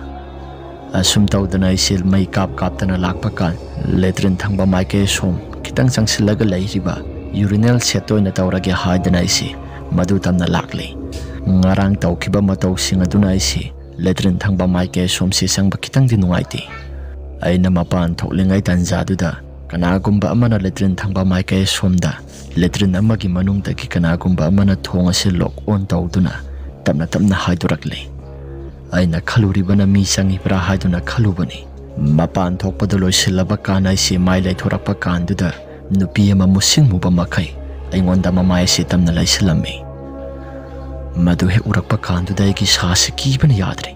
ꯑꯁꯨꯝ ꯇꯧꯗꯅ ꯑꯩꯁꯦ ꯃꯩ ꯀꯥꯞ ꯀꯥꯞꯇꯅ ꯂꯥꯛꯄ ꯀꯥꯟ, ꯂꯦꯇ꯭ꯔꯤꯟ ꯊꯪꯕ ꯃꯥꯏꯀꯩ ꯑꯁꯣꯝ ꯈꯤꯇꯪ ꯆꯪꯁꯤꯜꯂꯒ ꯂꯩꯔꯤꯕ ꯌꯨꯔꯤꯅꯦꯜ ꯁꯦꯠꯇ ꯑꯣꯏꯅ ꯇꯧꯔꯒꯦ ꯍꯥꯏꯗꯅ ꯑꯩꯁꯦ ꯃꯗꯨ ꯇꯝꯅ ꯂꯥꯛꯂꯦ꯫ ꯉꯔꯥꯡ ꯇꯧꯈꯤꯕ ꯃꯇꯧꯁꯤꯡ ꯑꯗꯨꯅ ꯑꯩꯁꯦ ꯂꯦꯇ꯭ꯔꯤꯟ ꯊꯪꯕ ꯃꯥꯏꯀꯩ ꯑꯁꯣꯝꯁꯦ ꯆꯪꯕ ꯈꯤꯇꯪꯗꯤ ꯅꯨꯡꯉꯥꯏꯇꯦ꯫ ꯑꯩꯅ ꯃꯄꯥꯟ ꯊꯣꯛꯂꯤꯉꯩ ꯇꯥꯟꯖꯥꯗꯨꯗ ꯀꯅꯥꯒꯨꯝꯕ ꯑꯃꯅ ꯂꯦꯇ꯭ꯔꯤꯟ ꯊꯪꯕ ꯃꯥꯏꯀꯩ ꯑꯁꯣꯝꯗ ꯂꯦꯇ꯭ꯔꯤꯟ ꯑꯃꯒꯤ ꯃꯅꯨꯡꯗꯒꯤ ꯀꯅꯥꯒꯨꯝꯕ ꯑꯃꯅ ꯊꯣꯡ ꯑꯁꯤ ꯂꯣꯛ ꯑꯣꯟ ꯇꯧꯗꯨꯅ ꯇꯞꯅ ꯇꯞꯅ ꯍꯥꯏꯗꯣꯔꯛꯂꯦ꯫ ꯑꯩꯅ ꯈꯜꯂꯨꯔꯤꯕꯅ ꯃꯤ ꯆꯪꯉꯤꯕ꯭ꯔꯥ ꯍꯥꯏꯗꯨꯅ ꯈꯜꯂꯨꯕꯅꯤ꯫ ꯃꯄꯥꯟ ꯊꯣꯛꯄꯗꯨ ꯂꯣꯏꯁꯤꯜꯂꯕ ꯀꯥꯟ ꯑꯩꯁꯦ ꯃꯥꯏ ꯂꯩꯊꯣꯔꯛꯄ ꯀꯥꯟꯗꯨꯗ ꯅꯨꯄꯤ ꯑꯃ ꯃꯨꯁꯤꯟ ꯃꯨꯕ ꯃꯈꯩ ꯑꯩꯉꯣꯟꯗ ꯃꯃꯥꯏ ꯑꯁꯤ ꯇꯝꯅ ꯂꯩꯁꯤꯜꯂꯝꯃꯤ꯫ ꯃꯗꯨ ꯍꯦꯛ ꯎꯔꯛꯄ ꯀꯥꯟꯗꯨꯗ ꯑꯩꯒꯤ ꯁꯥꯁꯤ ꯀꯤꯕꯅ ꯌꯥꯗ꯭ꯔꯦ꯫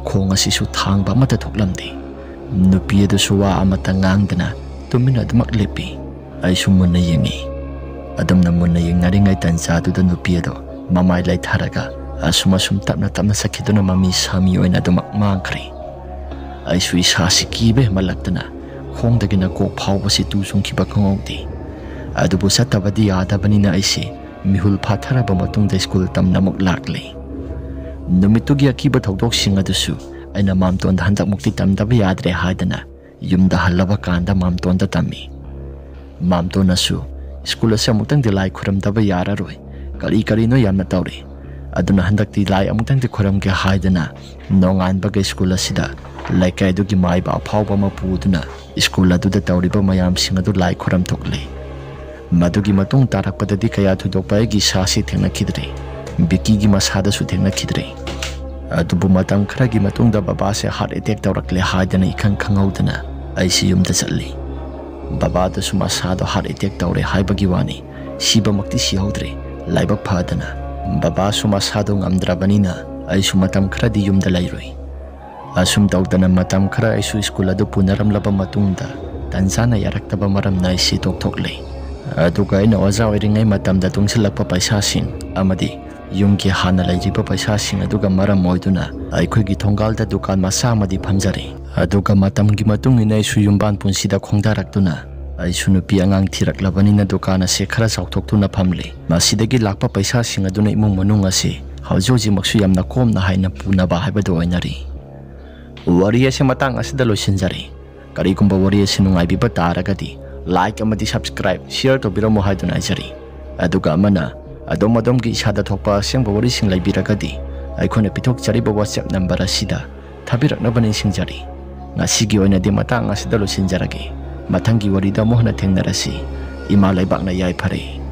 ꯈꯣꯡ ꯑꯁꯤꯁꯨ ꯊꯥꯡꯕ ꯑꯃꯠꯇ ꯊꯣꯛꯂꯝꯗꯦ꯫ ꯅꯨꯄꯤ ꯑꯗꯨꯁꯨ ꯋꯥ ꯑꯃꯠꯇ ꯉꯥꯡꯗꯅ ꯇꯨꯃꯤꯟꯅ ꯑꯗꯨꯃꯛ ꯂꯦꯞꯄꯤ꯫ ꯑꯩꯁꯨ ꯃꯨꯟꯅ ꯌꯦꯡꯉꯤ꯫ ꯑꯗꯨꯝꯅ ꯃꯨꯟꯅ ꯌꯦꯡꯅꯔꯤꯉꯩ ꯇꯟꯖꯥꯗꯨꯗ ꯅꯨꯄꯤ ꯑꯗꯣ ꯃꯃꯥꯏ ꯂꯩꯊꯔꯒ ꯑꯁꯨꯝ ꯑꯁꯨꯝ ꯇꯞꯅ ꯇꯞꯅ ꯆꯠꯈꯤꯗꯨꯅ ꯃꯃꯤ ꯁꯥꯃꯤ ꯑꯣꯏꯅ ꯑꯗꯨꯃꯛ ꯃꯥꯡꯈ꯭ꯔꯦ꯫ ꯑꯩꯁꯨ ꯏꯁꯥꯁꯤ ꯀꯤꯕ ꯍꯦꯟꯃꯜꯂꯛꯇꯅ ꯈꯣꯡꯗꯒꯤꯅ ꯀꯣꯛ ꯐꯥꯎꯕꯁꯤ ꯇꯨ ꯆꯨꯡꯈꯤꯕ ꯈꯪꯍꯧꯗꯦ꯫ ꯑꯗꯨꯕꯨ ꯆꯠꯇꯕꯗꯤ ꯌꯥꯗꯕꯅꯤꯅ ꯑꯩꯁꯤ ꯃꯤꯍꯨꯜ ꯐꯥꯊꯔꯕ ꯃꯇꯨꯡꯗ ꯁ꯭ꯀꯨꯜ ꯇꯝꯅ ꯑꯃꯨꯛ ꯂꯥꯛꯂꯦ꯫ ꯅꯨꯃꯤꯠꯇꯨꯒꯤ ꯑꯀꯤꯕ ꯊꯧꯗꯣꯛꯁꯤꯡ ꯑꯗꯨꯁꯨ ꯑꯩꯅ ꯃꯥꯝꯇꯣꯟꯗ ꯍꯟꯗꯛꯃꯨꯛꯇꯤ ꯇꯝꯗꯕ ꯌꯥꯗ꯭ꯔꯦ ꯍꯥꯏꯗꯅ ꯌꯨꯝꯗ ꯍꯜꯂꯕ ꯀꯥꯟꯗ ꯃꯥꯝꯇꯣꯟꯗ ꯇꯝꯃꯤ꯫ ꯃꯥꯝꯇꯣꯟꯅꯁꯨ ꯁ꯭ꯀꯨꯜ ꯑꯁꯤ ꯑꯃꯨꯛꯇꯪꯗꯤ ꯂꯥꯏ ꯈꯨꯔꯝꯗꯕ ꯌꯥꯔꯔꯣꯏ, ꯀꯔꯤ ꯀꯔꯤꯅꯣ ꯌꯥꯝꯅ ꯇꯧꯔꯤ, ꯑꯗꯨꯅ ꯍꯟꯗꯛꯇꯤ ꯂꯥꯏ ꯑꯃꯨꯛꯇꯪꯗꯤ ꯈꯨꯔꯝꯒꯦ ꯍꯥꯏꯗꯅ ꯅꯣꯡꯉꯥꯟꯕꯒ ꯁ꯭ꯀꯨꯜ ꯑꯁꯤꯗ ꯂꯩꯀꯥꯏꯗꯨꯒꯤ ꯃꯥꯏꯕ ꯑꯐꯥꯎꯕ ꯑꯃ ꯄꯨꯗꯨꯅ ꯁ꯭ꯀꯨꯜ ꯑꯗꯨꯗ ꯇꯧꯔꯤꯕ ꯃꯌꯥꯝꯁꯤꯡ ꯑꯗꯨ ꯂꯥꯏ ꯈꯨꯔꯝ ꯊꯣꯛꯂꯤ꯫ ꯃꯗꯨꯒꯤ ꯃꯇꯨꯡ ꯇꯥꯔꯛꯄꯗꯗꯤ ꯀꯌꯥ ꯊꯣꯏꯗꯣꯛꯄ ꯑꯩꯒꯤ ꯏꯁꯥꯁꯤ ꯊꯦꯡꯅꯈꯤꯗ꯭ꯔꯦ꯫ ꯕꯤꯀꯤꯒꯤ ꯃꯁꯥꯗꯁꯨ ꯊꯦꯡꯅꯈꯤꯗ꯭ꯔꯦ꯫ ꯑꯗꯨꯕꯨ ꯃꯇꯝ ꯈꯔꯒꯤ ꯃꯇꯨꯡꯗ ꯕꯕꯥꯁꯦ ꯍꯥꯔꯠ ꯑꯦꯇꯦꯛ ꯇꯧꯔꯛꯂꯦ ꯍꯥꯏꯗꯅ ꯏꯈꯪ ꯈꯪꯍꯧꯗꯅ ꯑꯩꯁꯤ ꯌꯨꯝꯗ ꯆꯠꯂꯤ꯫ ꯕꯕꯥꯗꯁꯨ ꯃꯁꯥꯗꯣ ꯍꯥꯔꯠ ꯑꯦꯇꯦꯛ ꯇꯧꯔꯦ ꯍꯥꯏꯕꯒꯤ ꯋꯥꯅꯤ, ꯁꯤꯕꯃꯛꯇꯤ ꯁꯤꯍꯧꯗ꯭ꯔꯦ꯫ ꯂꯥꯏꯕꯛ ꯐꯗꯅ ꯕꯕꯥꯁꯨ ꯃꯁꯥꯗꯣ ꯉꯝꯗ꯭ꯔꯕꯅꯤꯅ ꯑꯩꯁꯨ ꯃꯇꯝ ꯈꯔꯗꯤ ꯌꯨꯝꯗ ꯂꯩꯔꯨꯏ꯫ ꯑꯁꯨꯝ ꯇꯧꯗꯅ ꯃꯇꯝ ꯈꯔ ꯑꯩꯁꯨ ꯁ꯭ꯀꯨꯜ ꯑꯗꯨ ꯄꯨꯅꯔꯝꯂꯕ ꯃꯇꯨꯡꯗ ꯇꯟꯖꯥꯅ ꯌꯥꯔꯛꯇꯕ ꯃꯔꯝꯅ ꯑꯩꯁꯤ ꯇꯣꯛꯊꯣꯛꯂꯦ꯫ ꯑꯗꯨꯒ ꯑꯩꯅ ꯑꯣꯖꯥ ꯑꯣꯏꯔꯤꯉꯩ ꯃꯇꯝꯗ ꯇꯨꯡꯁꯤꯜꯂꯛꯄ ꯄꯩꯁꯥꯁꯤꯡ ꯑꯃꯗꯤ ꯌꯨꯝꯒꯤ ꯍꯥꯟꯅ ꯂꯩꯔꯤꯕ ꯄꯩꯁꯥꯁꯤꯡ ꯑꯗꯨꯒ ꯃꯔꯝ ꯑꯣꯏꯗꯨꯅ ꯑꯩꯈꯣꯏꯒꯤ ꯊꯣꯡꯒꯥꯜꯗ ꯗꯨꯀꯥꯟ ꯃꯆꯥ ꯑꯃꯗꯤ ꯐꯝꯖꯔꯦ꯫ ꯑꯗꯨꯒ ꯃꯇꯝꯒꯤ ꯃꯇꯨꯡ ꯏꯟꯅ ꯑꯩꯁꯨ ꯌꯨꯝꯕꯥꯟ ꯄꯨꯟꯁꯤꯗ ꯈꯣꯡꯗꯥꯔꯛꯇꯨꯅ ꯑꯩꯁꯨ ꯅꯨꯄꯤ ꯑꯉꯥꯡ ꯊꯤꯔꯛꯂꯕꯅꯤꯅ ꯗꯨꯀꯥꯟ ꯑꯁꯤ ꯈꯔ ꯆꯥꯎꯊꯣꯛꯇꯨꯅ ꯐꯝꯂꯦ꯫ ꯃꯁꯤꯗꯒꯤ ꯂꯥꯛꯄ ꯄꯩꯁꯥꯁꯤꯡ ꯑꯗꯨꯅ ꯏꯃꯨꯡ ꯃꯅꯨꯡ ꯑꯁꯤ ꯍꯧꯖꯤꯛ ꯍꯧꯖꯤꯛꯃꯛꯁꯨ ꯌꯥꯝꯅ ꯀꯣꯝꯅ ꯍꯥꯏꯅ ꯄꯨꯅꯕ ꯍꯥꯏꯕꯗꯨ ꯑꯣꯏꯅꯔꯤ꯫ ꯋꯥꯔꯤ ꯑꯁꯤ ꯃꯇꯥꯡ ꯑꯁꯤꯗ ꯂꯣꯏꯁꯤꯟꯖꯔꯦ꯫ ꯀꯔꯤꯒꯨꯝꯕ ꯋꯥꯔꯤ ꯑꯁꯤ ꯅꯨꯡꯉꯥꯏꯕꯤꯕ ꯇꯥꯔꯒꯗꯤ like ꯑꯃꯗꯤ subscribe, share ꯇꯧꯕꯤꯔꯝꯃꯨ ꯍꯥꯏꯗꯨꯅ ꯍꯥꯏꯖꯔꯤ꯫ ꯑꯗꯨꯒ ꯑꯃꯅ ꯑꯗꯣꯝ ꯑꯗꯣꯝꯒꯤ ꯏꯁꯥꯗ ꯊꯣꯛꯄ ꯑꯁꯦꯡꯕ ꯋꯥꯔꯤꯁꯤꯡ ꯂꯩꯕꯤꯔꯒꯗꯤ ꯑꯩꯈꯣꯏꯅ ꯄꯤꯊꯣꯛꯆꯔꯤꯕ WhatsApp number ꯑꯁꯤꯗ ꯊꯥꯕꯤꯔꯛꯅꯕ ꯅꯤꯡꯁꯤꯡꯖꯔꯤ꯫ ꯉꯁꯤꯒꯤ ꯑꯣꯏꯅꯗꯤ ꯃꯇꯥꯡ ꯑꯁꯤꯗ ꯂꯣꯏꯁꯤꯟꯖꯔꯒꯦ꯫ ꯃꯊꯪꯒꯤ ꯋꯥꯔꯤꯗ ꯑꯃꯨꯛ ꯍꯟꯅ ꯊꯦꯡꯅꯔꯁꯤ꯫ ꯏꯃꯥ ꯂꯩꯕꯥꯛꯅ ꯌꯥꯏꯐꯔꯦ꯫